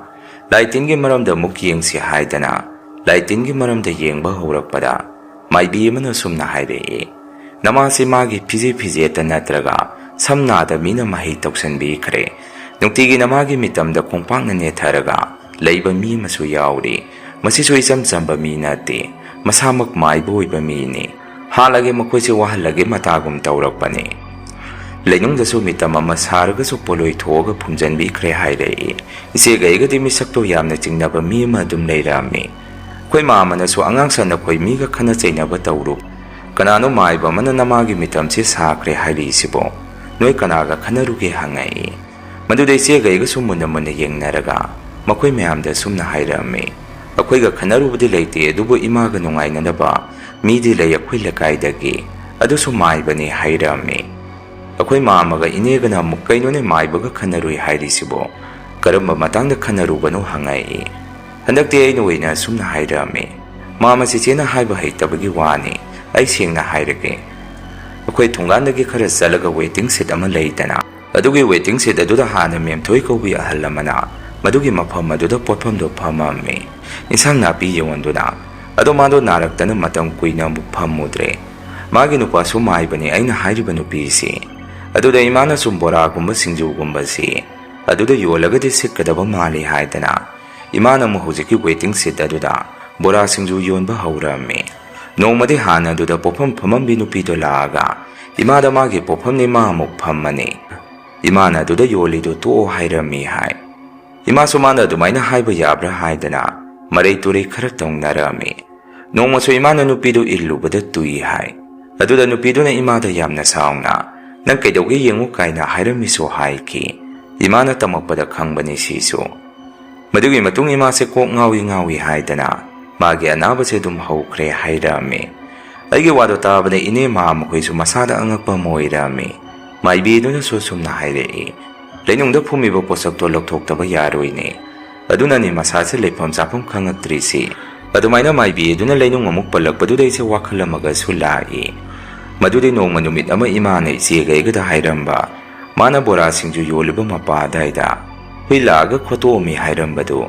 ꯂꯥꯏ ꯇꯤꯟꯒꯤ ꯃꯔꯝꯗ ꯑꯃꯨꯛ ꯌꯦꯡꯁꯤ ꯍꯥꯏꯗꯅ ꯂꯥꯏꯇꯤꯟꯒꯤ ꯃꯔꯝꯗ ꯌꯦꯡꯕ ꯍꯧꯔꯛꯄꯗ ꯃꯥꯏꯕꯤ ꯑꯃꯅ ꯁꯨꯝꯅ ꯍꯥꯏꯔꯛꯏ, "ꯅꯃꯥꯁꯤ ꯃꯥꯒꯤ ꯐꯤꯖꯦ ꯐꯤꯖꯦꯠꯇ ꯅꯠꯇ꯭ꯔꯒ ꯁꯝꯅꯥꯗ ꯃꯤꯅ ꯃꯍꯩ ꯇꯧꯁꯟꯕꯤꯈ꯭ꯔꯦ꯫ ꯅꯨꯡꯇꯤꯒꯤ ꯅꯃꯥꯒꯤ ꯃꯤꯇꯝꯗ ꯈꯣꯡꯄꯥꯛꯅ ꯅꯦꯠꯊꯔꯒ ꯂꯩꯕ ꯃꯤ ꯑꯃꯁꯨ ꯌꯥꯎꯔꯤ꯫ ꯃꯁꯤꯁꯨ ꯏꯆꯝ ꯆꯝꯕ ꯃꯤ ꯅꯠꯇꯦ, ꯃꯁꯥꯃꯛ ꯃꯥꯏꯕ ꯑꯣꯏꯕ ꯃꯤꯅꯤ꯫ ꯍꯥꯠꯂꯒꯦ, ꯃꯈꯣꯏꯁꯦ ꯋꯥꯍꯜꯂꯒꯦ" ꯃꯇꯥꯒꯨꯝ ꯇꯧꯔꯛꯄꯅꯤ꯫ ꯂꯩꯅꯨꯡꯗꯁꯨ ꯃꯤꯇꯝ ꯑꯃ ꯁꯥꯔꯒꯁꯨ ꯄꯣꯠꯂꯣꯏ ꯊꯣꯛꯑꯒ ꯐꯨꯝꯖꯤꯟꯕꯤꯈ꯭ꯔꯦ ꯍꯥꯏꯔꯛꯏ꯫ ꯏꯆꯦꯒ ꯑꯩꯒꯗꯤ ꯃꯤꯁꯛꯇꯣ ꯌꯥꯝꯅ ꯆꯤꯡꯅꯕ ꯃꯤ ꯑꯃ ꯑꯗꯨꯝ ꯂꯩꯔꯝꯃꯤ꯫ ꯑꯩꯈꯣꯏ ꯃꯥ ꯑꯃꯅꯁꯨ, "ꯑꯉꯥꯡ ꯁꯟ, ꯑꯩꯈꯣꯏ ꯃꯤꯒ ꯈꯠꯅ ꯆꯩꯅꯕ ꯇꯧꯔꯨ꯫ ꯀꯅꯥꯅꯣ ꯃꯥꯏꯕ ꯑꯃꯅ ꯅꯃꯥꯒꯤ ꯃꯤꯇꯝꯁꯦ ꯁꯥꯈ꯭ꯔꯦ ꯍꯥꯏꯔꯤꯁꯤꯕꯣ? ꯅꯣꯏ ꯀꯅꯥꯒ ꯈꯠꯅꯔꯨꯒꯦ?" ꯍꯪꯉꯛꯏ꯫ ꯃꯗꯨꯗ ꯏꯆꯦꯒ ꯑꯩꯒꯁꯨ ꯃꯨꯟꯅ ꯃꯨꯟꯅ ꯌꯦꯡꯅꯔꯒ ꯃꯈꯣꯏ ꯃꯌꯥꯝꯗ ꯑꯁꯨꯝꯅ ꯍꯥꯏꯔꯝꯃꯤ, "ꯑꯩꯈꯣꯏꯒ ꯈꯠꯅꯔꯨꯕꯗꯤ ꯂꯩꯇꯦ, ꯑꯗꯨꯕꯨ ꯏꯃꯥꯒ ꯅꯨꯡꯉꯥꯏꯅꯅꯕ ꯃꯤꯗꯤ ꯂꯩ ꯑꯩꯈꯣꯏ ꯂꯩꯀꯥꯏꯗꯒꯤ, ꯑꯗꯨꯁꯨ ꯃꯥꯏꯕꯅꯤ" ꯍꯥꯏꯔꯝꯃꯤ꯫ ꯑꯩꯈꯣꯏ ꯃꯥ ꯑꯃꯒ ꯏꯅꯦꯒꯅ ꯑꯃꯨꯛ, "ꯀꯩꯅꯣꯅꯦ, ꯃꯥꯏꯕꯒ ꯈꯟꯅꯔꯨꯏ ꯍꯥꯏꯔꯤꯁꯤꯕꯣ? ꯀꯔꯝꯕ ꯃꯇꯥꯡꯗ ꯈꯟꯅꯔꯨꯕꯅꯣ?" ꯍꯪꯉꯛꯏ꯫ ꯍꯟꯗꯛꯇꯤ ꯑꯩꯅ ꯑꯣꯏꯅ ꯑꯁꯨꯝꯅ ꯍꯥꯏꯔꯛꯑꯝꯃꯤ, "ꯃꯥꯃ, ꯆꯤꯆꯦꯅ ꯍꯥꯏꯕ ꯍꯩꯇꯕꯒꯤ ꯋꯥꯅꯤ꯫ ꯑꯩ ꯁꯦꯡꯅ ꯍꯥꯏꯔꯒꯦ꯫ ꯑꯩꯈꯣꯏ ꯊꯣꯡꯒꯥꯟꯗꯒꯤ ꯈꯔ ꯆꯠꯂꯒ waiting shed ꯑꯃ ꯂꯩꯗꯅ, ꯑꯗꯨꯒꯤ waiting shed ꯑꯗꯨꯗ ꯍꯥꯟꯅ ꯃꯦꯝꯊꯣꯏ ꯀꯧꯕꯤ ꯑꯍꯜ ꯑꯃꯅ ꯃꯗꯨꯒꯤ ꯃꯐꯝ ꯑꯗꯨꯗ ꯄꯣꯠꯐꯝꯗꯣ ꯐꯝꯃꯝꯃꯤ, ꯏꯟꯁꯥꯡ ꯅꯥꯄꯤ ꯌꯣꯟꯗꯨꯅ꯫ ꯑꯗꯣ ꯃꯥꯗꯣ ꯅꯥꯔꯛꯇꯅ ꯃꯇꯝ ꯀꯨꯏꯅ ꯑꯃꯨꯛ ꯐꯝꯃꯨꯗ꯭ꯔꯦ꯫ ꯃꯥꯒꯤ ꯅꯨꯄꯥꯁꯨ ꯃꯥꯏꯕꯅꯤ ꯑꯩꯅ ꯍꯥꯏꯔꯤꯕ ꯅꯨꯄꯤꯁꯤ꯫ ꯑꯗꯨꯗ ꯏꯃꯥꯅ ꯁꯨꯝ ꯕꯣꯔꯥꯒꯨꯝꯕ ꯁꯤꯡꯖꯨꯒꯨꯝꯕꯁꯤ ꯑꯗꯨꯗ ꯌꯣꯜꯂꯒꯗꯤ ꯁꯤꯠꯀꯗꯕ ꯃꯥꯜꯂꯤ" ꯍꯥꯏꯗꯅ ꯏꯃꯥꯅ ꯑꯃꯨꯛ ꯍꯧꯖꯤꯛꯀꯤ waiting shed ꯑꯗꯨꯗ ꯕꯣꯔꯥ ꯁꯤꯡꯖꯨ ꯌꯣꯟꯕ ꯍꯧꯔꯝꯃꯤ꯫ ꯅꯣꯡꯃꯗꯤ ꯍꯥꯟꯅ ꯑꯗꯨꯗ ꯄꯣꯠꯐꯝ ꯐꯝꯃꯝꯕꯤ ꯅꯨꯄꯤꯗꯣ ꯂꯥꯛꯑꯒ, "ꯏꯃꯥꯗ ꯃꯥꯒꯤ ꯄꯣꯠꯐꯝꯅꯤ, ꯃꯥ ꯑꯃꯨꯛ ꯐꯝꯃꯅꯤ꯫ ꯏꯃꯥꯅ ꯑꯗꯨꯗ ꯌꯣꯜꯂꯤꯗꯨ ꯇꯣꯛꯑꯣ" ꯍꯥꯏꯔꯝꯃꯤ ꯍꯥꯏ꯫ ꯏꯃꯥꯁꯨ ꯃꯥꯅ ꯑꯗꯨꯃꯥꯏꯅ ꯍꯥꯏꯕ ꯌꯥꯕ꯭ꯔꯥ ꯍꯥꯏꯗꯅ ꯃꯔꯩ ꯇꯨꯔꯩ ꯈꯔ ꯇꯧꯅꯔꯝꯃꯤ꯫ ꯅꯣꯡꯃꯁꯨ ꯏꯃꯥꯅ ꯅꯨꯄꯤꯗꯨ ꯏꯜꯂꯨꯕꯗ ꯇꯨꯏ ꯍꯥꯏ꯫ ꯑꯗꯨꯗ ꯅꯨꯄꯤꯗꯨꯅ ꯏꯃꯥꯗ ꯌꯥꯝꯅ ꯁꯥꯎꯅ, "ꯅꯪ ꯀꯩꯗꯧꯒꯦ ꯌꯦꯡꯉꯨ" ꯀꯥꯏꯅ ꯍꯥꯏꯔꯝꯃꯤꯁꯨ ꯍꯥꯏꯈꯤ꯫ ꯏꯃꯥꯅ ꯇꯝꯃꯛꯄꯗ ꯈꯪꯕꯅꯤ ꯁꯤꯁꯨ꯫ ꯃꯗꯨꯒꯤ ꯃꯇꯨꯡ ꯏꯃꯥꯁꯦ ꯀꯣꯛ ꯉꯥꯎꯏ ꯉꯥꯎꯏ ꯍꯥꯏꯗꯅ ꯃꯥꯒꯤ ꯑꯅꯥꯕꯁꯦ ꯑꯗꯨꯝ ꯍꯧꯈ꯭ꯔꯦ ꯍꯥꯏꯔꯛꯑꯝꯃꯤ꯫ ꯑꯩꯒꯤ ꯋꯥꯗꯣ ꯇꯥꯕꯗ ꯏꯅꯦ ꯃꯥ ꯃꯈꯣꯏꯁꯨ ꯃꯁꯥꯗ ꯑꯉꯛꯄ ꯑꯃ ꯑꯣꯏꯔꯛꯑꯝꯃꯤ꯫ ꯃꯥꯏꯕꯤꯗꯨꯅꯁꯨ ꯁꯨꯝꯅ ꯍꯥꯏꯔꯛꯏ, "ꯂꯩꯅꯨꯡꯗ ꯐꯨꯝꯃꯤꯕ ꯄꯣꯠꯁꯛꯇꯣ ꯂꯧꯊꯣꯛꯇꯕ ꯌꯥꯔꯣꯏꯅꯦ꯫ ꯑꯗꯨꯅꯅꯤ ꯃꯁꯥꯁꯦ ꯂꯩꯐꯝ ꯆꯥꯐꯝ ꯈꯪꯉꯛꯇ꯭ꯔꯤꯁꯤ"꯫ ꯑꯗꯨꯃꯥꯏꯅ ꯃꯥꯏꯕꯤ ꯑꯗꯨꯅ ꯂꯩꯅꯨꯡ ꯑꯃꯨꯛ ꯄꯜꯂꯛꯄꯗꯨꯗ ꯑꯩꯁꯦ ꯋꯥꯈꯜ ꯑꯃꯒꯁꯨ ꯂꯥꯛꯏ꯫ ꯃꯗꯨꯗꯤ ꯅꯣꯡꯃ ꯅꯨꯃꯤꯠ ꯑꯃ ꯏꯃꯥꯅ ꯏꯆꯦꯒ ꯑꯩꯒꯗ ꯍꯥꯏꯔꯝꯕ, ꯃꯥꯅ ꯕꯣꯔꯥ ꯁꯤꯡꯖꯨ ꯌꯣꯜꯂꯤꯕ ꯃꯄꯥ ꯑꯗꯥꯏꯗ ꯍꯨꯏ ꯂꯥꯛꯑꯒ ꯈꯣꯠꯇꯣꯛꯑꯝꯃꯤ ꯍꯥꯏꯔꯝꯕꯗꯨ꯫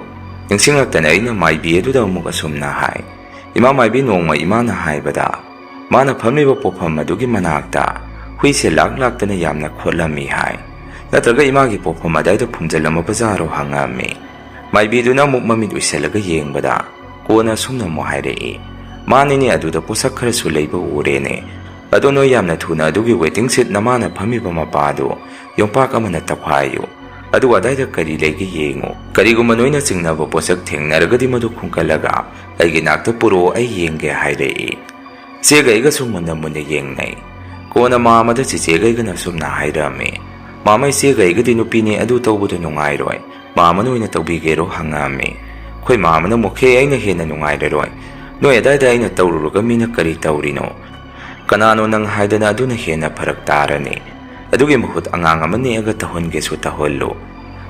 ꯅꯤꯡꯁꯤꯡꯂꯛꯇꯅ ꯑꯩꯅ ꯃꯥꯏꯕꯤ ꯑꯗꯨꯗ ꯑꯃꯨꯛ ꯑꯁꯨꯝꯅ ꯍꯥꯏ, "ꯏꯃꯥ ꯃꯥꯏꯕꯤ, ꯅꯣꯡꯃ ꯏꯃꯥꯅ ꯍꯥꯏꯕꯗ ꯃꯥꯅ ꯐꯝꯂꯤꯕ ꯄꯣꯠꯐꯝ ꯑꯗꯨꯒꯤ ꯃꯅꯥꯛꯇ ꯍꯨꯏꯁꯦ ꯂꯥꯛ ꯂꯥꯛꯇꯅ ꯌꯥꯝꯅ ꯈꯣꯠꯂꯝꯃꯤ ꯍꯥꯏ꯫ ꯅꯠꯇ꯭ꯔꯒ ꯏꯃꯥꯒꯤ ꯄꯣꯠꯐꯝ ꯑꯗꯥꯏꯗ ꯐꯨꯝꯖꯤꯜꯂꯝꯃꯕꯖꯥꯔꯣ?" ꯍꯪꯉꯛꯑꯝꯃꯤ꯫ ꯃꯥꯏꯕꯤꯗꯨꯅ ꯑꯃꯨꯛ ꯃꯃꯤꯠ ꯎꯏꯁꯤꯜꯂꯒ ꯌꯦꯡꯕꯗ ꯀꯣꯟꯅ ꯑꯁꯨꯝꯅ ꯑꯃꯨꯛ ꯍꯥꯏꯔꯛꯏ, "ꯃꯥꯅꯤꯅꯦ, ꯑꯗꯨꯗ ꯄꯣꯠꯁꯛ ꯈꯔꯁꯨ ꯂꯩꯕ ꯎꯔꯦꯅꯦ꯫ ꯑꯗꯣ ꯅꯣꯏ ꯌꯥꯝꯅ ꯊꯨꯅ ꯑꯗꯨꯒꯤ waiting shed ꯅꯃꯥꯅ ꯐꯝꯃꯤꯕ ꯃꯄꯥꯗꯨ ꯌꯣꯝꯄꯥꯛ ꯑꯃꯅ ꯇꯧꯈꯥꯏꯌꯨ꯫ ꯑꯗꯨꯒ ꯑꯗꯥꯏꯗ ꯀꯔꯤ ꯂꯩꯒꯦ ꯌꯦꯡꯉꯨ꯫ ꯀꯔꯤꯒꯨꯝꯕ ꯅꯣꯏꯅ ꯆꯤꯡꯅꯕ ꯄꯣꯠꯁꯛ ꯊꯦꯡꯅꯔꯒꯗꯤ ꯃꯗꯨ ꯈꯨꯟꯒꯠꯂꯒ ꯑꯩꯒꯤ ꯅꯥꯛꯇ ꯄꯨꯔꯛꯑꯣ, ꯑꯩ ꯌꯦꯡꯒꯦ," ꯍꯥꯏꯔꯛꯏ꯫ ꯏꯆꯦꯒ ꯑꯩꯒꯁꯨ ꯃꯨꯟꯅ ꯃꯨꯟꯅ ꯌꯦꯡꯅꯩ꯫ ꯀꯣꯟꯅ ꯃꯥꯃꯗ ꯆꯤꯆꯦꯒ ꯑꯩꯒꯅ ꯑꯁꯨꯝꯅ ꯍꯥꯏꯔꯛꯑꯝꯃꯤ, "ꯃꯥꯃ, ꯏꯆꯦꯒ ꯑꯩꯒꯗꯤ ꯅꯨꯄꯤꯅꯤ, ꯑꯗꯨ ꯇꯧꯕꯗꯣ ꯅꯨꯡꯉꯥꯏꯔꯣꯏ꯫ ꯃꯥꯃꯅ ꯑꯣꯏꯅ ꯇꯧꯕꯤꯒꯦꯔꯣ?" ꯍꯪꯉꯛꯑꯝꯃꯤ꯫ ꯑꯩꯈꯣꯏ ꯃꯥꯃꯅ ꯑꯃꯨꯛ, "ꯍꯦ, ꯑꯩꯅ ꯍꯦꯟꯅ ꯅꯨꯡꯉꯥꯏꯔꯔꯣꯏ꯫ ꯅꯣꯏ ꯑꯗꯥꯏꯗ ꯑꯩꯅ ꯇꯧꯔꯨꯔꯒ ꯃꯤꯅ ꯀꯔꯤ ꯇꯧꯔꯤꯅꯣ? ꯀꯅꯥꯅꯣ ꯅꯪ ꯍꯥꯏꯗꯅ ꯑꯗꯨꯅ ꯍꯦꯟꯅ ꯐꯔꯛ ꯇꯥꯔꯅꯤ꯫ ꯑꯗꯨꯒꯤ ꯃꯍꯨꯠ ꯑꯉꯥꯡ ꯑꯃ ꯅꯦꯛꯑꯒ ꯇꯧꯍꯟꯒꯦꯁꯨ ꯇꯧꯍꯜꯂꯨ꯫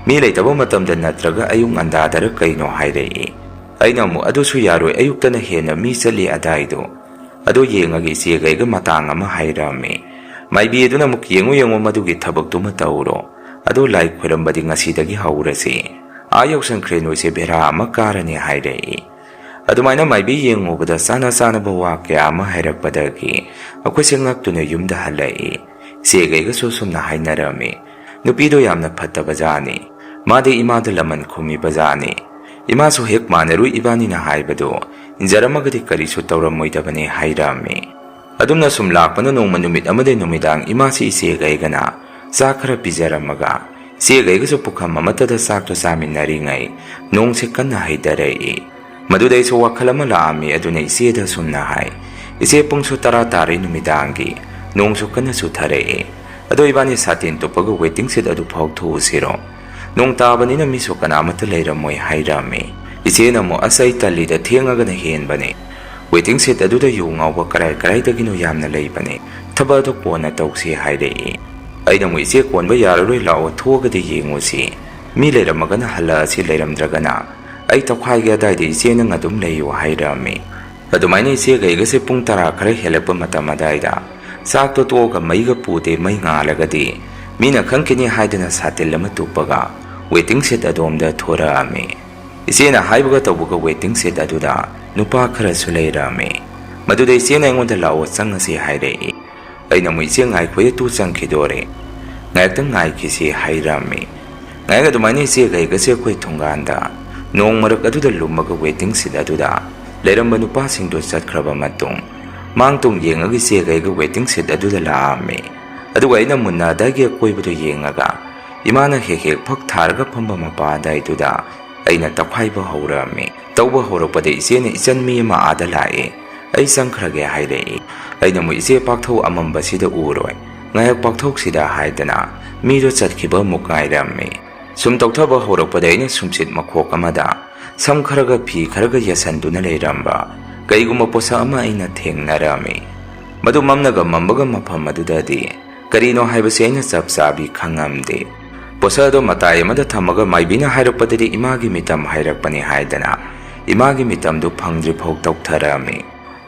ꯃꯤ ꯂꯩꯇꯕ ꯃꯇꯝꯗ ꯅꯠꯇ꯭ꯔꯒ ꯑꯌꯨꯛ ꯉꯟꯗꯥꯗꯔ ꯀꯩꯅꯣ?" ꯍꯥꯏꯔꯛꯏ꯫ ꯑꯩꯅ ꯑꯃꯨꯛ, "ꯑꯗꯨꯁꯨ ꯌꯥꯔꯣꯏ, ꯑꯌꯨꯛꯇꯅ ꯍꯦꯟꯅ ꯃꯤ ꯆꯠꯂꯤ ꯑꯗꯥꯏꯗꯣ꯫ ꯑꯗꯣ ꯌꯦꯡꯉꯒꯦ ꯏꯆꯦꯒ ꯑꯩꯒ ꯃꯇꯥꯡ ꯑꯃ ꯍꯥꯏꯔꯛꯑꯝꯃꯤ꯫" ꯃꯥꯏꯕꯤ ꯑꯗꯨꯅ ꯑꯃꯨꯛ, "ꯌꯦꯡꯉꯨ ꯌꯦꯡꯉꯨ, ꯃꯗꯨꯒꯤ ꯊꯕꯛꯇꯨꯃ ꯇꯧꯔꯣ꯫ ꯑꯗꯣ ꯂꯥꯏ ꯈꯣꯏꯔꯝꯕꯗꯤ ꯉꯁꯤꯗꯒꯤ ꯍꯧꯔꯁꯤ꯫ ꯑꯥ ꯌꯧꯁꯟꯈ꯭ꯔꯦ, ꯅꯣꯏꯁꯦ ꯚꯦꯔꯥ ꯑꯃ ꯀꯥꯔꯅꯤ," ꯍꯥꯏꯔꯛꯏ꯫ ꯑꯗꯨꯃꯥꯏꯅ ꯃꯥꯏꯕꯤ ꯌꯦꯡꯉꯨꯕꯗ ꯆꯥꯅ ꯆꯥꯅꯕ ꯋꯥ ꯀꯌꯥ ꯑꯃ ꯍꯥꯏꯔꯛꯄꯗꯒꯤ ꯑꯩꯈꯣꯏꯁꯦ ꯉꯛꯇꯨꯅ ꯌꯨꯝꯗ ꯍꯜꯂꯛꯏ꯫ ꯏꯆꯦꯒꯩꯒꯁꯨ ꯁꯨꯝꯅ ꯍꯥꯏꯅꯔꯝꯃꯤ, "ꯅꯨꯄꯤꯗꯣ ꯌꯥꯝꯅ ꯐꯠꯇꯕ ꯖꯥꯠꯅꯤ꯫ ꯃꯥꯗꯤ ꯏꯃꯥꯗ ꯂꯃꯟ ꯈꯨꯝꯃꯤꯕ ꯖꯥꯠꯅꯤ꯫ ꯏꯃꯥꯁꯨ ꯍꯦꯛ ꯃꯥꯟꯅꯔꯨꯏ, ꯏꯕꯥꯅꯤꯅ ꯍꯥꯏꯕꯗꯣ ꯏꯟꯖꯔꯝꯃꯒꯗꯤ ꯀꯔꯤꯁꯨ ꯇꯧꯔꯝꯃꯣꯏꯗꯕꯅꯤ," ꯍꯥꯏꯔꯝꯃꯤ꯫ ꯑꯗꯨꯝꯅ ꯁꯨꯝ ꯂꯥꯛꯄꯅ ꯅꯣꯡꯃ ꯅꯨꯃꯤꯠ ꯑꯃꯗꯤ ꯅꯨꯃꯤꯗꯥꯡ ꯏꯃꯥꯁꯤ ꯏꯆꯦꯒꯩꯒꯅ ꯆꯥꯛ ꯈꯔ ꯄꯤꯖꯔꯝꯃꯒ ꯏꯆꯦꯒꯩꯒꯁꯨ ꯄꯨꯈꯝ ꯑꯃꯠꯇꯗ ꯆꯥꯛꯇꯣ ꯆꯥꯃꯤꯟꯅꯔꯤꯉꯩ ꯅꯣꯡꯁꯦ ꯀꯟꯅ ꯍꯩꯊꯔꯛꯏ꯫ ꯃꯗꯨꯗ ꯑꯩꯁꯨ ꯋꯥꯈꯜ ꯑꯃ ꯂꯥꯛꯑꯝꯃꯤ꯫ ꯑꯗꯨꯅ ꯏꯆꯦꯗ ꯁꯨꯝꯅ ꯍꯥꯏ, "ꯏꯆꯦ, ꯄꯨꯡꯁꯨ ꯇꯔꯥ ꯇꯥꯔꯦ ꯅꯨꯃꯤꯗꯥꯡꯒꯤ, ꯅꯣꯡꯁꯨ ꯀꯟꯅ ꯆꯨꯊꯔꯛꯑꯦ꯫ ꯑꯗꯣ ꯏꯕꯥꯅꯤ ꯁꯥꯇꯤꯟ ꯇꯨꯞꯄꯒ waiting shed ꯑꯗꯨ ꯐꯥꯎ ꯊꯣꯛꯎꯁꯤꯔꯣ? ꯅꯣꯡ ꯇꯥꯕꯅꯤꯅ ꯃꯤꯁꯨ ꯀꯅꯥꯃꯠꯇ ꯂꯩꯔꯝꯃꯣꯏ," ꯍꯥꯏꯔꯝꯃꯤ꯫ ꯏꯆꯦꯅ ꯑꯃꯨꯛ, "ꯑꯁ, ꯑꯩ ꯇꯜꯂꯤꯗ, ꯊꯦꯡꯉꯒꯅ ꯍꯦꯟꯕꯅꯦ꯫ Waiting shed ꯑꯗꯨꯗ ꯌꯨ ꯉꯥꯎꯕ ꯀꯔꯥꯏ ꯀꯔꯥꯏꯗꯒꯤꯅꯣ ꯌꯥꯝꯅ ꯂꯩꯕꯅꯦ꯫ ꯊꯕꯛ ꯑꯗꯨ ꯀꯣꯟꯅ ꯇꯧꯁꯤ," ꯍꯥꯏꯔꯛꯏ꯫ ꯑꯩꯅ ꯑꯃꯨꯛ, "ꯏꯆꯦ, ꯀꯣꯟꯕ ꯌꯥꯔꯔꯣꯏ, ꯂꯥꯛꯑꯣ, ꯊꯣꯛꯑꯒꯗꯤ ꯌꯦꯡꯉꯨꯁꯤ꯫ ꯃꯤ ꯂꯩꯔꯝꯃꯒꯅ ꯍꯜꯂꯛꯑꯁꯤ, ꯂꯩꯔꯝꯗ꯭ꯔꯒꯅ ꯑꯩ ꯇꯧꯈꯥꯏꯒꯦ, ꯑꯗꯥꯏꯗ ꯏꯆꯦ ꯅꯪ ꯑꯗꯨꯝ ꯂꯩꯌꯨ," ꯍꯥꯏꯔꯛꯑꯝꯃꯤ꯫ ꯑꯗꯨꯃꯥꯏꯅ ꯏꯆꯦꯒꯩꯒꯁꯦ ꯄꯨꯡ ꯇꯔꯥ ꯈꯔ ꯍꯦꯜꯂꯛꯄ ꯃꯇꯝ ꯑꯗꯥꯏꯗ ꯆꯥꯛꯇꯣ ꯇꯣꯛꯑꯒ ꯃꯩꯒ ꯄꯨꯗꯦ, ꯃꯩ ꯉꯥꯜꯂꯒꯗꯤ ꯃꯤꯅ ꯈꯪꯈꯤꯅꯤ ꯍꯥꯏꯗꯅ ꯁꯥꯇꯤꯟ ꯑꯃ ꯇꯨꯞꯄꯒ waiting shed ꯑꯗꯣꯝꯗ ꯊꯣꯔꯛꯑꯝꯃꯤ꯫ ꯏꯆꯦꯅ ꯍꯥꯏꯕꯒ ꯇꯧꯕꯒ waiting shed ꯑꯗꯨꯗ ꯅꯨꯄꯥ ꯈꯔꯁꯨ ꯂꯩꯔꯝꯃꯤ꯫ ꯃꯗꯨꯗ ꯏꯆꯦꯅ ꯑꯩꯉꯣꯟꯗ "ꯂꯥꯛꯑꯣ, ꯆꯪꯉꯁꯤ" ꯍꯥꯏꯔꯛꯏ꯫ ꯑꯩꯅ ꯑꯃꯨꯛ "ꯏꯆꯦ, ꯉꯥꯏꯈꯣꯌꯦ, ꯇꯨ ꯆꯪꯈꯤꯗꯣꯔꯦ꯫ ꯉꯥꯏꯍꯥꯛꯇꯪ ꯉꯥꯏꯈꯤꯁꯤ" ꯍꯥꯏꯔꯝꯃꯤ꯫ ꯉꯥꯏꯍꯥꯛ ꯑꯗꯨꯃꯥꯏꯅ ꯏꯆꯦꯒ ꯑꯩꯒꯁꯦ ꯑꯩꯈꯣꯏ ꯊꯣꯡꯒꯥꯟꯗ ꯅꯣꯡ ꯃꯔꯛ ꯑꯗꯨꯗ ꯂꯨꯝꯃꯒ waiting shed ꯑꯗꯨꯗ ꯂꯩꯔꯝꯕ ꯅꯨꯄꯥꯁꯤꯡꯗꯨ ꯆꯠꯈ꯭ꯔꯕ ꯃꯇꯨꯡ, ꯃꯥꯡ ꯇꯨꯡ ꯌꯦꯡꯉꯒ ꯏꯆꯦꯒ ꯑꯩꯒ waiting shed ꯑꯗꯨꯗ ꯂꯥꯛꯑꯝꯃꯤ꯫ ꯑꯗꯨꯒ ꯑꯩꯅ ꯃꯨꯟꯅ ꯑꯗꯥꯏꯒꯤ ꯑꯀꯣꯏꯕꯗꯨ ꯌꯦꯡꯉꯒ ꯏꯃꯥꯅ ꯍꯦꯛ ꯍꯦꯛ ꯐꯛ ꯊꯥꯔꯒ ꯐꯝꯕ ꯃꯄꯥ ꯑꯗꯥꯏꯗꯨꯗ ꯑꯩꯅ ꯇꯛꯈꯥꯏꯕ ꯍꯧꯔꯛꯑꯝꯃꯤ꯫ ꯇꯧꯕ ꯍꯧꯔꯛꯄꯗ ꯏꯆꯦꯅ "ꯏꯆꯟ, ꯃꯤ ꯑꯃ ꯑꯥꯗ ꯂꯥꯛꯑꯦ, ꯑꯩ ꯆꯪꯈ꯭ꯔꯒꯦ" ꯍꯥꯏꯔꯛꯏ꯫ ꯑꯩꯅ ꯑꯃꯨꯛ "ꯏꯆꯦ, ꯄꯥꯛꯊꯧ ꯑꯃꯝꯕꯁꯤꯗ ꯎꯔꯣꯏ, ꯉꯥꯏꯍꯥꯛ ꯄꯥꯛꯊꯣꯛꯁꯤꯗ" ꯍꯥꯏꯗꯅ ꯃꯤꯗꯣ ꯆꯠꯈꯤꯕ ꯑꯃꯨꯛ ꯉꯥꯏꯔꯝꯃꯤ꯫ ꯁꯨꯝ ꯇꯧꯊꯕ ꯍꯧꯔꯛꯄꯗ ꯑꯩꯅ ꯁꯨꯝꯁꯤꯠ ꯃꯈꯣꯛ ꯑꯃꯗ ꯁꯝ ꯈꯔꯒ ꯐꯤ ꯈꯔꯒ ꯌꯥꯁꯟꯗꯨꯅ ꯂꯩꯔꯝꯕ ꯀꯩꯒꯨꯝꯕ ꯄꯣꯠꯁꯛ ꯑꯃ ꯑꯩꯅ ꯊꯦꯡꯅꯔꯝꯃꯤ꯫ ꯃꯗꯨ ꯃꯝꯅꯒ ꯃꯝꯕꯒ ꯃꯐꯝ ꯑꯗꯨꯗꯗꯤ ꯀꯔꯤꯅꯣ ꯍꯥꯏꯕꯁꯤ ꯑꯩꯅ ꯆꯞ ꯆꯥꯕꯤ ꯈꯪꯉꯝꯗꯦ꯫ ꯄꯣꯠꯁꯛ ꯑꯗꯨ ꯃꯇꯥꯏ ꯑꯃꯗ ꯊꯝꯃꯒ ꯃꯥꯏꯕꯤꯅ ꯍꯥꯏꯔꯛꯄꯗꯗꯤ ꯏꯃꯥꯒꯤ ꯃꯤꯇꯝ ꯍꯥꯏꯔꯛꯄꯅꯤ ꯍꯥꯏꯗꯅ ꯏꯃꯥꯒꯤ ꯃꯤꯇꯝꯗꯨ ꯐꯪꯗ꯭ꯔꯤꯐꯥꯎ ꯇꯧꯊꯔꯝꯃꯤ꯫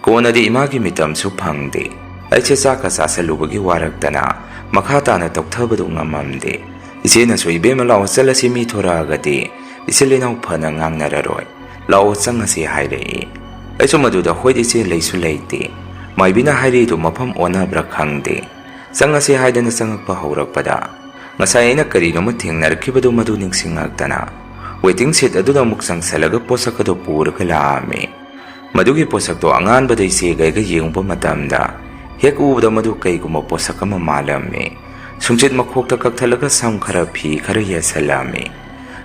ꯀꯣꯟꯅꯗꯤ ꯏꯃꯥꯒꯤ ꯃꯤꯇꯝꯁꯨ ꯐꯪꯗꯦ꯫ ꯑꯩꯁꯦ ꯆꯥꯛꯀ ꯆꯥꯁꯜꯂꯨꯕꯒꯤ ꯋꯥꯔꯛꯇꯅ ꯃꯈꯥ ꯇꯥꯅ ꯇꯧꯊꯕꯗꯨ ꯉꯝꯃꯝꯗꯦ꯫ ꯏꯆꯦꯅꯁꯨ "ꯏꯕꯦꯝꯃ, ꯂꯥꯛꯑꯣ, ꯆꯠꯂꯁꯤ, ꯃꯤ ꯊꯣꯔꯛꯑꯒꯗꯤ ꯏꯆꯤꯜ ꯏꯅꯥꯎ ꯐꯅ ꯉꯥꯡꯅꯔꯔꯣꯏ, ꯂꯥꯛꯑꯣ, ꯆꯪꯉꯁꯤ" ꯍꯥꯏꯔꯛꯏ꯫ ꯑꯩꯁꯨ ꯃꯗꯨꯗ "ꯍꯣꯏꯗ ꯏꯆꯦ, ꯂꯩꯁꯨ ꯂꯩꯇꯦ, ꯃꯥꯏꯕꯤꯅ ꯍꯥꯏꯔꯤꯗꯨ ꯃꯐꯝ ꯑꯣꯟꯅꯕ꯭ꯔꯥ ꯈꯪꯗꯦ" ꯆꯪꯉꯁꯤ ꯍꯥꯏꯗꯅ ꯆꯪꯉꯛꯄ ꯍꯧꯔꯛꯄꯗ ꯉꯁꯥꯏ ꯑꯩꯅ ꯀꯔꯤꯅꯣꯃ ꯊꯦꯡꯅꯔꯛꯈꯤꯕꯗꯨ ꯃꯗꯨ ꯅꯤꯡꯁꯤꯡꯉꯛꯇꯅ waiting shed ꯑꯗꯨꯗ ꯑꯃꯨꯛ ꯆꯪꯁꯜꯂꯒ ꯄꯣꯠꯁꯛ ꯑꯗꯨ ꯄꯨꯔꯒ ꯂꯥꯛꯑꯝꯃꯤ꯫ ꯃꯗꯨꯒꯤ ꯄꯣꯠꯁꯛꯇꯣ ꯑꯉꯥꯟꯕꯗ ꯏꯆꯦꯒ ꯑꯩꯒ ꯌꯦꯡꯉꯨꯕ ꯃꯇꯝꯗ ꯍꯦꯛ ꯎꯕꯗ ꯃꯗꯨ ꯀꯩꯒꯨꯝꯕ ꯄꯣꯠꯁꯛ ꯑꯃ ꯃꯥꯜꯂꯝꯃꯤ꯫ ꯁꯨꯝꯆꯤꯠ ꯃꯈꯣꯛꯇ ꯀꯛꯊꯠꯂꯒ ꯁꯝ ꯈꯔ ꯐꯤ ꯈꯔ ꯌꯦꯠꯁꯜꯂꯝꯃꯤ꯫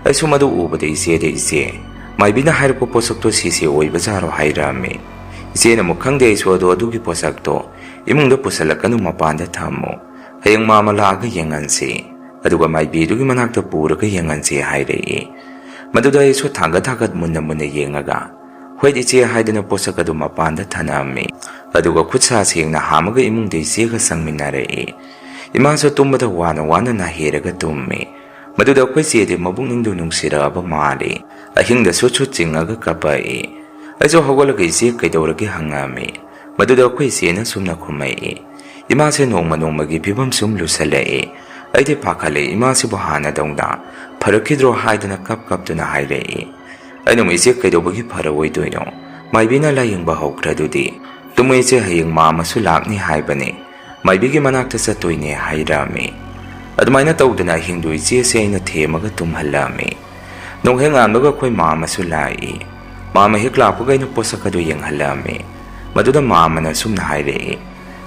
ꯑꯩꯁꯨ ꯃꯗꯨ ꯎꯕꯗ "ꯏꯆꯦꯗ, ꯏꯆꯦ, ꯃꯥꯏꯕꯤꯅ ꯍꯥꯏꯔꯛꯄ ꯄꯣꯠꯁꯛꯇꯣ ꯁꯤꯁꯦ ꯑꯣꯏꯕꯖꯥꯔꯣ?" ꯍꯥꯏꯔꯛꯑꯝꯃꯤ꯫ ꯏꯆꯦꯅ ꯑꯃꯨꯛ "ꯈꯪꯗꯦ ꯑꯩꯁꯨ, ꯑꯗꯣ ꯑꯗꯨꯒꯤ ꯄꯣꯠꯁꯛꯇꯣ ꯏꯃꯨꯡꯗ ꯄꯨꯁꯜꯂꯛꯀꯅꯨ, ꯃꯄꯥꯟꯗ ꯊꯝꯃꯨ, ꯍꯌꯦꯡ ꯃꯥ ꯑꯃ ꯂꯥꯛꯑꯒ ꯌꯦꯡꯍꯟꯁꯤ, ꯑꯗꯨꯒ ꯃꯥꯏꯕꯤꯗꯨꯒꯤ ꯃꯅꯥꯛꯇ ꯄꯨꯔꯒ ꯌꯦꯡꯍꯟꯁꯤ" ꯍꯥꯏꯔꯛꯏ꯫ ꯃꯗꯨꯗ ꯑꯩꯁꯨ ꯊꯥꯡꯒꯠ ꯊꯥꯡꯒꯠ ꯃꯨꯟꯅ ꯃꯨꯟꯅ ꯌꯦꯡꯉꯒ "ꯍꯣꯏ ꯏꯆꯦ" ꯍꯥꯏꯗꯅ ꯄꯣꯠꯁꯛ ꯑꯗꯨ ꯃꯄꯥꯟꯗ ꯊꯅꯝꯃꯤ꯫ ꯑꯗꯨꯒ ꯈꯨꯠ ꯁꯥ ꯁꯦꯡꯅ ꯍꯥꯝꯃꯒ ꯏꯃꯨꯡꯗ ꯏꯆꯦꯒ ꯆꯪꯃꯤꯟꯅꯔꯛꯏ꯫ ꯏꯃꯥꯁꯨ ꯇꯨꯝꯕꯗ ꯋꯥꯅ ꯋꯥꯅ ꯅꯥꯍꯦꯔꯒ ꯇꯨꯝꯃꯤ꯫ ꯃꯗꯨꯗ ꯑꯩꯈꯣꯏ ꯆꯦꯗꯤ ꯃꯕꯨꯛꯅꯤꯡꯗꯨ ꯅꯨꯡꯁꯤꯔꯛꯑꯕ ꯃꯥꯜꯂꯤ꯫ ꯑꯍꯤꯡꯗ ꯁꯨꯠ ꯁꯨꯠ ꯆꯤꯡꯉꯒ ꯀꯞꯄꯛꯏ꯫ ꯑꯩꯁꯨ ꯍꯧꯒꯠꯂꯒ "ꯏꯆꯦ, ꯀꯩꯗꯧꯔꯒꯦ?" ꯍꯪꯉꯝꯃꯤ꯫ ꯃꯗꯨꯗ ꯑꯩꯈꯣꯏ ꯏꯆꯦꯅ ꯁꯨꯝꯅ ꯈꯨꯝꯃꯛꯏ, "ꯏꯃꯥꯁꯦ ꯅꯣꯡꯃ ꯅꯣꯡꯃꯒꯤ ꯐꯤꯕꯝ ꯁꯨꯝ ꯂꯨꯁꯜꯂꯛꯏ꯫ ꯑꯩꯗꯤ ꯄꯥꯈꯠꯂꯦ, ꯏꯃꯥꯁꯤꯕꯨ ꯍꯥꯟꯅꯗꯧꯅ ꯐꯔꯛꯈꯤꯗ꯭ꯔꯣ?" ꯍꯥꯏꯗꯅ ꯀꯞ ꯀꯞꯇꯨꯅ ꯍꯥꯏꯔꯛꯏ꯫ ꯑꯩꯅ ꯑꯃꯨꯛ, "ꯏꯆꯦ, ꯀꯩꯗꯧꯕꯒꯤ ꯐꯔꯛꯑꯣꯏꯗꯣꯏꯅꯣ? ꯃꯥꯏꯕꯤꯅ ꯂꯥꯏꯌꯦꯡꯕ ꯍꯧꯈ꯭ꯔꯗꯨꯗꯤ?" "ꯇꯨꯝꯃꯨ ꯏꯆꯦ, ꯍꯌꯦꯡ ꯃꯥꯝꯃꯁꯨ ꯂꯥꯛꯅꯤ ꯍꯥꯏꯕꯅꯤ, ꯃꯥꯏꯕꯤꯒꯤ ꯃꯅꯥꯛꯇ ꯆꯠꯇꯣꯏꯅꯦ" ꯍꯥꯏꯔꯛꯑꯝꯃꯤ꯫ ꯑꯗꯨꯃꯥꯏꯅ ꯇꯧꯗꯅ ꯑꯍꯤꯡꯗꯨ ꯏꯆꯦꯁꯦ ꯑꯩꯅ ꯊꯦꯝꯃꯒ ꯇꯨꯝꯍꯜꯂꯛꯑꯝꯃꯤ꯫ ꯅꯣꯡ ꯍꯦꯛ ꯉꯥꯟꯕꯒ ꯑꯩꯈꯣꯏ ꯃꯥꯝꯃꯁꯨ ꯂꯥꯛꯏ꯫ ꯃꯥꯝꯃ ꯍꯦꯛ ꯂꯥꯛꯄꯒ ꯑꯩꯅ ꯄꯣꯠꯁꯛ ꯑꯗꯨ ꯌꯦꯡꯍꯜꯂꯛꯑꯝꯃꯤ꯫ ꯃꯗꯨꯗ ꯃꯥꯝꯃꯅ ꯑꯁꯨꯝꯅ ꯍꯥꯏꯔꯛꯏ,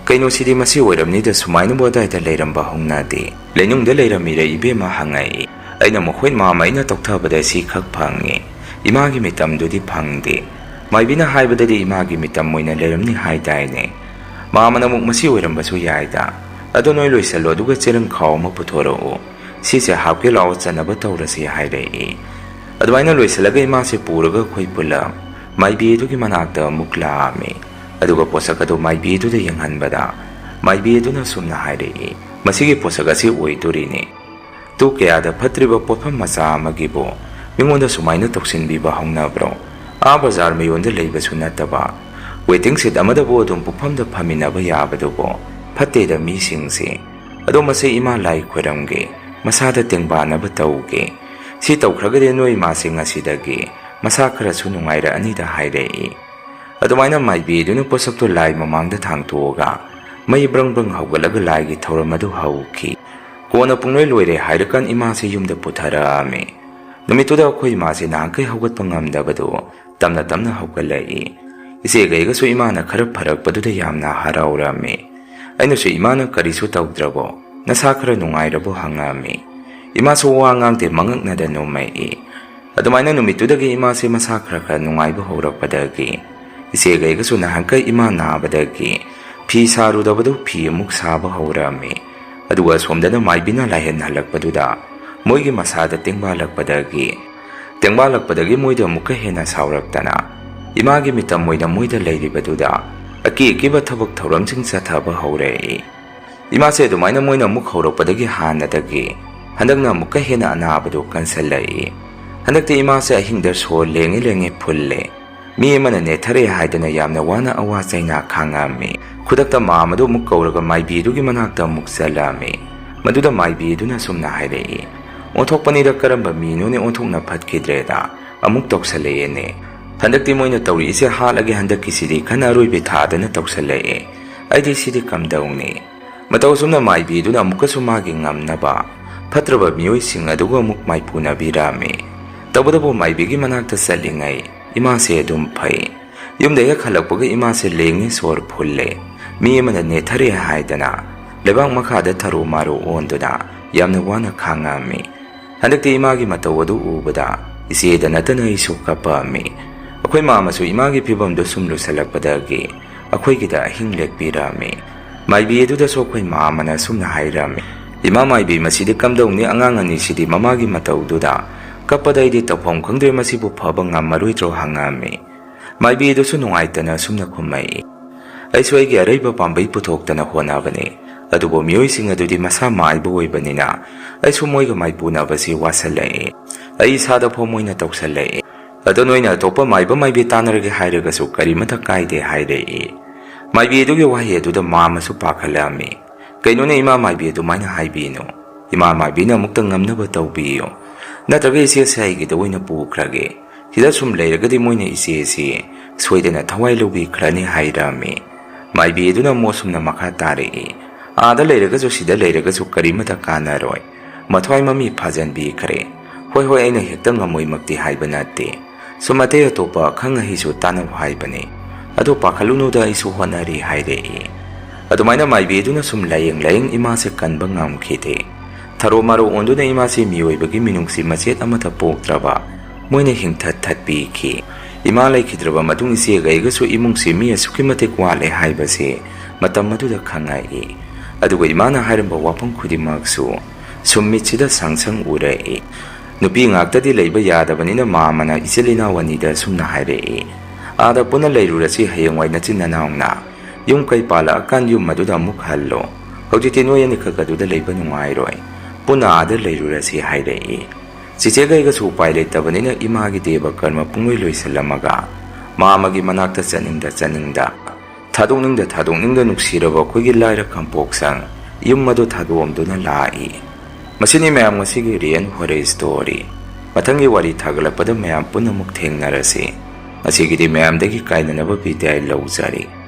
"ꯀꯩꯅꯣ ꯁꯤꯗꯤ, ꯃꯁꯤ ꯑꯣꯏꯔꯝꯅꯤꯗ, ꯁꯨꯃꯥꯏꯅꯕꯨ ꯑꯗꯥꯏꯗ ꯂꯩꯔꯝꯕ ꯍꯧꯅꯗꯦ꯫ ꯂꯩꯅꯨꯡꯗ ꯂꯩꯔꯝꯃꯤꯔ ꯏꯕꯦꯝꯃ?" ꯍꯪꯉꯛꯏ꯫ ꯑꯩꯅ ꯑꯃꯨꯛ, "ꯍꯣꯏ ꯃꯥꯝꯃ, ꯑꯩꯅ ꯇꯧꯊꯕꯗ ꯁꯤ ꯈꯛ ꯐꯪꯉꯤ꯫ ꯏꯃꯥꯒꯤ ꯃꯤꯇꯝꯗꯨꯗꯤ ꯐꯪꯗꯦ꯫ ꯃꯥꯏꯕꯤꯅ ꯍꯥꯏꯕꯗꯗꯤ ꯏꯃꯥꯒꯤ ꯃꯤꯇꯝ ꯑꯣꯏꯅ ꯂꯩꯔꯝꯅꯤ ꯍꯥꯏꯗꯥꯏꯅꯦ?" ꯃꯥꯝꯃꯅ ꯑꯃꯨꯛ, "ꯃꯁꯤ ꯑꯣꯏꯔꯝꯕꯁꯨ ꯌꯥꯏꯗ꯫ ꯑꯗꯣ ꯅꯣꯏ ꯂꯣꯏꯁꯜꯂꯣ, ꯑꯗꯨꯒ ꯆꯦꯔꯪ ꯈꯥꯎ ꯑꯃ ꯄꯨꯊꯣꯔꯛꯎ꯫ ꯁꯤꯁꯦ ꯍꯥꯞꯀꯦ ꯂꯥꯛꯑꯣ, ꯆꯟꯅꯕ ꯇꯧꯔꯁꯤ" ꯍꯥꯏꯔꯛꯏ꯫ ꯑꯗꯨꯃꯥꯏꯅ ꯂꯣꯏꯁꯤꯜꯂꯒ ꯏꯃꯥꯁꯦ ꯄꯨꯔꯒ ꯑꯩꯈꯣꯏ ꯄꯨꯂꯞ ꯃꯥꯏꯕꯤ ꯑꯗꯨꯒꯤ ꯃꯅꯥꯛꯇ ꯑꯃꯨꯛ ꯂꯥꯛꯑꯝꯃꯤ꯫ ꯑꯗꯨꯒ ꯄꯣꯠꯁꯛ ꯑꯗꯨ ꯃꯥꯏꯕꯤ ꯑꯗꯨꯗ ꯌꯦꯡꯍꯟꯕꯗ, ꯃꯥꯏꯕꯤ ꯑꯗꯨꯅ ꯁꯨꯝꯅ ꯍꯥꯏꯔꯛꯏ, "ꯃꯁꯤꯒꯤ ꯄꯣꯠꯁꯛ ꯑꯁꯤ ꯑꯣꯏꯗꯣꯔꯤꯅꯤ꯫ ꯇꯨ ꯀꯌꯥꯗ ꯐꯠꯇ꯭ꯔꯤꯕ ꯄꯣꯠꯐꯝ ꯃꯆꯥ ꯑꯃꯒꯤꯕꯨ ꯃꯤꯉꯣꯟꯗ ꯁꯨꯃꯥꯏꯅ ꯇꯧꯁꯤꯟꯕꯤꯕ ꯍꯧꯅꯕ꯭ꯔꯣ? ꯑꯥ ꯕꯖꯥꯔ ꯃꯌꯣꯟꯗ ꯂꯩꯕꯁꯨ ꯅꯠꯇꯕ, ꯋꯦꯇꯤꯡ ꯁꯤꯠ ꯑꯃꯗꯕꯨ ꯑꯗꯨꯝ ꯄꯨꯐꯝꯗ ꯐꯝꯃꯤꯟꯅꯕ ꯌꯥꯕꯗꯨꯕꯨ? ꯐꯠꯇꯦꯗ ꯃꯤꯁꯤꯡꯁꯦ꯫ ꯑꯗꯣ ꯃꯁꯤ ꯏꯃꯥ ꯂꯥꯏ ꯈꯣꯏꯔꯝꯒꯦ, ꯃꯁꯥꯗ ꯇꯦꯡꯕꯥꯟꯅꯕ ꯇꯧꯒꯦ꯫ ꯁꯤ ꯇꯧꯈ꯭ꯔꯒꯗꯤ ꯅꯣꯏ ꯏꯃꯥꯁꯦ ꯉꯁꯤꯗꯒꯤ ꯃꯁꯥ ꯈꯔꯁꯨ ꯅꯨꯡꯉꯥꯏꯔꯛꯑꯅꯤꯗ" ꯍꯥꯏꯔꯛꯏ꯫ ꯑꯗꯨꯃꯥꯏꯅ ꯃꯥꯏꯕꯤꯗꯨꯅ ꯄꯣꯠꯁꯛꯇꯣ ꯂꯥꯏ ꯃꯃꯥꯡꯗ ꯊꯥꯡꯇꯣꯛꯑꯒ ꯃꯩ ꯕ꯭ꯔꯪ ꯕ꯭ꯔꯪ ꯍꯧꯒꯠꯂꯒ ꯂꯥꯏꯒꯤ ꯊꯧꯔꯝ ꯑꯗꯨ ꯍꯧꯈꯤ꯫ ꯀꯣꯟꯅ ꯄꯨꯡꯂꯣꯏ ꯂꯣꯏꯔꯦ ꯍꯥꯏꯔꯀꯥꯟ ꯏꯃꯥꯁꯦ ꯌꯨꯝꯗ ꯄꯨꯊꯔꯛꯑꯝꯃꯤ꯫ ꯅꯨꯃꯤꯠꯇꯨꯗ ꯑꯩꯈꯣꯏ ꯏꯃꯥꯁꯦ ꯅꯍꯥꯟꯈꯩ ꯍꯧꯒꯠꯄ ꯉꯝꯗꯕꯗꯨ ꯇꯞꯅ ꯇꯞꯅ ꯍꯧꯒꯠꯂꯛꯏ꯫ ꯏꯆꯦꯒꯩꯒꯁꯨ ꯏꯃꯥꯅ ꯈꯔ ꯐꯔꯛꯄꯗꯨꯗ ꯌꯥꯝꯅ ꯍꯔꯥꯎꯔꯝꯃꯤ꯫ ꯑꯩꯅꯁꯨ, "ꯏꯃꯥꯅ ꯀꯔꯤꯁꯨ ꯇꯧꯗ꯭ꯔꯕꯣ? ꯅꯁꯥ ꯈꯔ ꯅꯨꯡꯉꯥꯏꯔꯕꯣ?" ꯍꯪꯉꯛꯑꯝꯃꯤ꯫ ꯏꯃꯥꯁꯨ ꯋꯥ ꯉꯥꯡꯗꯦ, ꯃꯉꯛꯅꯗ ꯅꯣꯝꯃꯛꯏ꯫ ꯑꯗꯨꯃꯥꯏꯅ ꯅꯨꯃꯤꯠꯇꯨꯗꯒꯤ ꯏꯃꯥꯁꯦ ꯃꯁꯥ ꯈꯔ ꯈꯔ ꯅꯨꯡꯉꯥꯏꯕ ꯍꯧꯔꯛꯄꯗꯒꯤ ꯏꯆꯦꯒꯩꯒꯁꯨ ꯅꯍꯥꯟꯈꯩ ꯏꯃꯥ ꯅꯥꯕꯗꯒꯤ ꯐꯤ ꯁꯥꯔꯨꯗꯕꯗꯨ ꯐꯤ ꯑꯃꯨꯛ ꯁꯥꯕ ꯍꯧꯔꯝꯃꯤ꯫ ꯑꯗꯨꯒ ꯑꯁꯣꯝꯗꯅ ꯃꯥꯏꯕꯤꯅ ꯂꯥꯏꯍꯟ ꯍꯜꯂꯛꯄꯗꯨꯗ ꯃꯣꯏꯒꯤ ꯃꯁꯥꯗ ꯇꯦꯡꯕꯥꯜꯂꯛꯄꯗꯒꯤ, ꯇꯦꯡꯕꯥꯜꯂꯛꯄꯗꯒꯤ ꯃꯣꯏꯗ ꯑꯃꯨꯛꯀ ꯍꯦꯟꯅ ꯁꯥꯎꯔꯛꯇꯅ ꯏꯃꯥꯒꯤ ꯃꯤꯇꯝ ꯑꯣꯏꯅ ꯃꯣꯏꯗ ꯂꯩꯔꯤꯕꯗꯨꯗ ꯑꯀꯤ ꯑꯀꯤꯕ ꯊꯕꯛ ꯊꯧꯔꯝꯁꯤꯡ ꯆꯠꯊꯕ ꯍꯧꯔꯛꯏ꯫ ꯏꯃꯥꯁꯦ ꯑꯗꯨꯃꯥꯏꯅ ꯃꯣꯏꯅ ꯑꯃꯨꯛ ꯍꯧꯔꯛꯄꯗꯒꯤ ꯍꯥꯟꯅꯗꯒꯤ ꯍꯟꯗꯛꯅ ꯑꯃꯨꯛꯀ ꯍꯦꯟꯅ ꯑꯅꯥꯕꯗꯨ ꯀꯟꯁꯤꯜꯂꯛꯏ꯫ ꯍꯟꯗꯛꯇꯤ ꯏꯃꯥꯁꯦ ꯑꯍꯤꯡꯗ ꯁꯣꯔ ꯂꯦꯡꯉꯦ ꯂꯦꯡꯉꯦ ꯐꯨꯜꯂꯦ꯫ ꯃꯤ ꯑꯃꯅ ꯅꯦꯠꯊꯔꯦ ꯍꯥꯏꯗꯅ ꯌꯥꯝꯅ ꯋꯥꯅ ꯑꯋꯥ ꯆꯩꯅꯥ ꯈꯥꯡꯉꯝꯃꯤ꯫ ꯈꯨꯗꯛꯇ ꯃꯥꯝꯃꯗꯨ ꯑꯃꯨꯛ ꯀꯧꯔꯒ ꯃꯥꯏꯕꯤꯗꯨꯒꯤ ꯃꯅꯥꯛꯇ ꯑꯃꯨꯛ ꯆꯠꯂꯝꯃꯤ꯫ ꯃꯗꯨꯗ ꯃꯥꯏꯕꯤꯗꯨꯅ ꯑꯁꯨꯝꯅ ꯍꯥꯏꯔꯛꯏ, "ꯑꯣꯟꯊꯣꯛꯄꯅꯤꯗ, ꯀꯔꯝꯕ ꯃꯤꯅꯣꯅꯦ ꯑꯣꯟꯊꯣꯛꯅ ꯐꯠꯈꯤꯗ꯭ꯔꯦꯗ? ꯑꯃꯨꯛ ꯇꯧꯁꯜꯂꯛꯑꯦꯅꯦ꯫ ꯍꯟꯗꯛꯇꯤ ꯃꯣꯏꯅ ꯇꯧꯔꯤꯁꯦ ꯍꯥꯠꯂꯒꯦ, ꯍꯟꯗꯛꯀꯤꯁꯤꯗꯤ ꯈꯟꯅ ꯑꯔꯣꯏꯕꯤ ꯊꯥꯗꯅ ꯇꯧꯁꯜꯂꯛꯑꯦ꯫ ꯑꯩꯗꯤ ꯁꯤꯗꯤ ꯀꯝꯗꯧꯅꯤ?" ꯃꯇꯧ ꯑꯁꯨꯝꯅ ꯃꯥꯏꯕꯤꯗꯨꯅ ꯑꯃꯨꯛꯀꯁꯨ ꯃꯥꯒꯤ ꯉꯝꯅꯕ ꯐꯠꯇ꯭ꯔꯕ ꯃꯤꯑꯣꯏꯁꯤꯡ ꯑꯗꯨꯒ ꯑꯃꯨꯛ ꯃꯥꯏꯄꯨꯅꯕꯤꯔꯝꯃꯤ꯫ ꯇꯧꯕꯇꯕꯨ ꯃꯥꯏꯕꯤꯒꯤ ꯃꯅꯥꯛꯇ ꯆꯠꯂꯤꯉꯩ ꯏꯃꯥꯁꯦ ꯑꯗꯨꯝ ꯐꯩ꯫ ꯌꯨꯝꯗ ꯍꯦꯛ ꯍꯜꯂꯛꯄꯒ ꯏꯃꯥꯁꯦ ꯂꯦꯡꯉꯦ, ꯁꯣꯔ ꯐꯨꯜꯂꯦ꯫ ꯃꯤ ꯑꯃꯅ ꯅꯦꯠꯊꯔꯦ ꯍꯥꯏꯗꯅ ꯂꯩꯕꯥꯛ ꯃꯈꯥꯗ ꯊꯔꯣ ꯃꯥꯔꯣ ꯑꯣꯟꯗꯨꯅ ꯌꯥꯝꯅ ꯋꯥꯅ ꯈꯥꯡꯉꯝꯃꯤ꯫ ꯍꯟꯗꯛꯇꯤ ꯏꯃꯥꯒꯤ ꯃꯇꯧ ꯑꯗꯨ ꯎꯕꯗ ꯏꯆꯦꯗ ꯅꯠꯇꯅ ꯑꯩꯁꯨ ꯀꯞꯄꯛꯑꯝꯃꯤ꯫ ꯑꯩꯈꯣꯏ ꯃꯥꯃꯁꯨ ꯏꯃꯥꯒꯤ ꯐꯤꯕꯝꯗꯨ ꯁꯨꯝ ꯂꯨꯁꯜꯂꯛꯄꯗꯒꯤ ꯑꯩꯈꯣꯏꯒꯤꯗ ꯑꯍꯤꯡ ꯂꯦꯛꯄꯤꯔꯝꯃꯤ꯫ ꯃꯥꯏꯕꯤ ꯑꯗꯨꯗꯁꯨ ꯑꯩꯈꯣꯏ ꯃꯥꯃꯅ ꯁꯨꯝꯅ ꯍꯥꯏꯔꯝꯃꯤ, "ꯏꯃꯥ ꯃꯥꯏꯕꯤ, ꯃꯁꯤꯗꯤ ꯀꯝꯗꯧꯅꯤ? ꯑꯉꯥꯡ ꯑꯅꯤꯁꯤꯗꯤ ꯃꯃꯥꯒꯤ ꯃꯇꯧꯗꯨꯗ ꯀꯞꯄꯗ ꯑꯩꯗꯤ ꯇꯧꯐꯝ ꯈꯪꯗ꯭ꯔꯦ, ꯃꯁꯤꯕꯨ ꯐꯕ ꯉꯝꯃꯔꯣꯏꯗ꯭ꯔꯣ?" ꯍꯪꯉꯝꯃꯤ꯫ ꯃꯥꯏꯕꯤ ꯑꯗꯨꯁꯨ ꯅꯨꯡꯉꯥꯏꯇꯅ ꯁꯨꯝꯅ ꯈꯨꯝꯃꯛꯏ, "ꯑꯩꯁꯨ ꯑꯩꯒꯤ ꯑꯔꯩꯕ ꯄꯥꯝꯕꯩ ꯄꯨꯊꯣꯛꯇꯅ ꯍꯣꯠꯅꯕꯅꯤ, ꯑꯗꯨꯕꯨ ꯃꯤꯑꯣꯏꯁꯤꯡ ꯑꯗꯨꯗꯤ ꯃꯁꯥ ꯃꯥꯏꯕ ꯑꯣꯏꯕꯅꯤꯅ ꯑꯩꯁꯨ ꯃꯣꯏꯒ ꯃꯥꯏꯄꯨꯅꯕꯁꯤ ꯋꯥꯁꯜꯂꯛꯏ꯫ ꯑꯩ ꯏꯁꯥꯗ ꯐꯥꯎ ꯃꯣꯏꯅ ꯇꯧꯁꯜꯂꯛꯏ꯫ ꯑꯗꯣ ꯅꯣꯏꯅ ꯑꯇꯣꯞꯄ ꯃꯥꯏꯕ ꯃꯥꯏꯕꯤ ꯇꯥꯟꯅꯔꯒꯦ ꯍꯥꯏꯔꯒꯁꯨ ꯀꯔꯤꯃꯠꯇ ꯀꯥꯏꯗꯦ" ꯍꯥꯏꯔꯛꯏ꯫ ꯃꯥꯏꯕꯤ ꯑꯗꯨꯒꯤ ꯋꯥꯍꯩ ꯑꯗꯨꯗ ꯃꯥꯃꯁꯨ ꯄꯥꯈꯠꯂꯛꯑꯝꯃꯤ꯫ "ꯀꯩꯅꯣꯅꯦ ꯏꯃꯥ ꯃꯥꯏꯕꯤ, ꯑꯗꯨꯃꯥꯏꯅ ꯍꯥꯏꯕꯤꯅꯨ꯫ ꯏꯃꯥ ꯃꯥꯏꯕꯤꯅ ꯑꯃꯨꯛꯇ ꯉꯝꯅꯕ ꯇꯧꯕꯤꯌꯨ, ꯅꯠꯇ꯭ꯔꯒ ꯏꯆꯦꯁꯦ ꯑꯩꯒꯤꯗ ꯑꯣꯏꯅ ꯄꯨꯈ꯭ꯔꯒꯦ꯫ ꯁꯤꯗ ꯁꯨꯝ ꯂꯩꯔꯒꯗꯤ ꯃꯣꯏꯅ ꯏꯆꯦꯁꯤ ꯁꯣꯏꯗꯅ ꯊꯋꯥꯏ ꯂꯧꯕꯤꯈ꯭ꯔꯅꯤ" ꯍꯥꯏꯔꯝꯃꯤ꯫ ꯃꯥꯏꯕꯤ ꯑꯗꯨꯅ ꯑꯃꯨꯛ ꯑꯁꯨꯝꯅ ꯃꯈꯥ ꯇꯥꯔꯛꯏ, "ꯑꯥꯗ ꯂꯩꯔꯒꯁꯨ ꯁꯤꯗ ꯂꯩꯔꯒꯁꯨ ꯀꯔꯤꯃꯠꯇ ꯀꯥꯟꯅꯔꯣꯏ꯫ ꯃꯊ꯭ꯋꯥꯏ ꯃꯃꯤ ꯐꯥꯖꯟꯕꯤꯈ꯭ꯔꯦ꯫ ꯍꯣꯏ, ꯍꯣꯏ, ꯑꯩꯅ ꯍꯦꯛꯇ ꯉꯝꯃꯣꯏꯃꯛꯇꯤ ꯍꯥꯏꯕ ꯅꯠꯇꯦ꯫ ꯁꯨꯝ ꯑꯇꯩ ꯑꯇꯣꯞꯄ ꯑꯈꯪ ꯑꯍꯩꯁꯨ ꯇꯥꯟꯅꯧ ꯍꯥꯏꯕꯅꯤ꯫ ꯑꯗꯣ ꯄꯥꯈꯠꯂꯨꯅꯨꯗ, ꯑꯩꯁꯨ ꯍꯣꯠꯅꯔꯤ" ꯍꯥꯏꯔꯛꯏ꯫ ꯑꯗꯨꯃꯥꯏꯅ ꯃꯥꯏꯕꯤ ꯑꯗꯨꯅ ꯁꯨꯝ ꯂꯥꯌꯦꯡ ꯂꯥꯌꯦꯡ ꯏꯃꯥꯁꯦ ꯀꯟꯕ ꯉꯝꯈꯤꯗꯦ꯫ ꯊꯔꯣ ꯃꯥꯔꯣ ꯑꯣꯟꯗꯨꯅ ꯏꯃꯥꯁꯤ ꯃꯤꯑꯣꯏꯕꯒꯤ ꯃꯤꯅꯨꯡꯁꯤ ꯃꯆꯦꯠ ꯑꯃꯠꯇ ꯄꯣꯛꯇ꯭ꯔꯕ ꯃꯣꯏꯅ ꯍꯤꯡꯊꯠ ꯊꯠꯄꯤꯈꯤ꯫ ꯏꯃꯥ ꯂꯩꯈꯤꯗ꯭ꯔꯕ ꯃꯇꯨꯡ ꯏꯆꯦꯒ ꯑꯩꯒꯁꯨ ꯏꯃꯨꯡꯁꯤ ꯃꯤ ꯑꯁꯨꯛꯀꯤ ꯃꯇꯤꯛ ꯋꯥꯠꯂꯦ ꯍꯥꯏꯕꯁꯤ ꯃꯇꯝ ꯑꯗꯨꯗ ꯈꯪꯉꯛꯏ꯫ ꯑꯗꯨꯒ ꯏꯃꯥꯅ ꯍꯥꯏꯔꯝꯕ ꯋꯥꯐꯝ ꯈꯨꯗꯤꯡꯃꯛꯁꯨ ꯁꯨꯝ ꯃꯤꯠꯁꯤꯗ ꯁꯪ ꯁꯪ ꯎꯔꯛꯏ꯫ ꯅꯨꯄꯤ ꯉꯥꯛꯇꯗꯤ ꯂꯩꯕ ꯌꯥꯗꯕꯅꯤꯅ ꯃꯥꯃꯅ ꯏꯆꯤꯜ ꯏꯅꯥꯎ ꯑꯅꯤꯗ ꯁꯨꯝꯅ ꯍꯥꯏꯔꯛꯏ, "ꯑꯥꯗ ꯄꯨꯟꯅ ꯂꯩꯔꯨꯔꯁꯤ, ꯍꯌꯦꯡꯋꯥꯏ ꯅꯆꯤꯟ ꯅꯅꯥꯎꯅ ꯌꯨꯝ ꯀꯩ ꯄꯥꯜꯂꯛꯑꯀꯥꯟ ꯌꯨꯝ ꯑꯗꯨꯗ ꯑꯃꯨꯛ ꯍꯜꯂꯣ꯫ ꯍꯧꯖꯤꯛꯇꯤ ꯅꯣꯏ ꯑꯅꯤꯈꯛ ꯑꯗꯨꯗ ꯂꯩꯕ ꯅꯨꯡꯉꯥꯏꯔꯣꯏ꯫ ꯄꯨꯟꯅ ꯑꯥꯗ ꯂꯩꯔꯨꯔꯁꯤ" ꯍꯥꯏꯔꯛꯏ꯫ ꯆꯤꯆꯦꯒ ꯑꯩꯒꯁꯨ ꯎꯄꯥꯏ ꯂꯩꯇꯕꯅꯤꯅ ꯏꯃꯥꯒꯤ ꯗꯦꯕ ꯀꯔꯃ ꯄꯨꯡꯂꯣꯏ ꯂꯣꯏꯁꯤꯜꯂꯝꯃꯒ ꯃꯥꯃꯒꯤ ꯃꯅꯥꯛꯇ ꯆꯠꯅꯤꯡꯗ ꯆꯠꯅꯤꯡꯗ, ꯊꯥꯗꯣꯛꯅꯤꯡꯗ ꯊꯥꯗꯣꯛꯅꯤꯡꯗ ꯅꯨꯡꯁꯤꯔꯕ ꯑꯩꯈꯣꯏꯒꯤ ꯂꯥꯏꯔ ꯈꯝꯄꯣꯛꯁꯪ ꯌꯨꯝ ꯑꯗꯨ ꯊꯥꯗꯣꯛꯑꯝꯗꯨꯅ ꯂꯥꯛꯏ꯫ ꯃꯁꯤꯅꯤ ꯃꯌꯥꯝ ꯉꯁꯤꯒꯤ real horror story꯫ ꯃꯊꯪꯒꯤ ꯋꯥꯔꯤ ꯊꯥꯒꯠꯂꯛꯄꯗ ꯃꯌꯥꯝ ꯄꯨꯝꯅꯃꯛ ꯊꯦꯡꯅꯔꯁꯤ꯫ ꯉꯁꯤꯒꯤꯗꯤ ꯃꯌꯥꯝꯗꯒꯤ ꯀꯥꯏꯅꯅꯕ ꯕꯤꯗꯥꯏ ꯂꯧꯖꯔꯤ꯫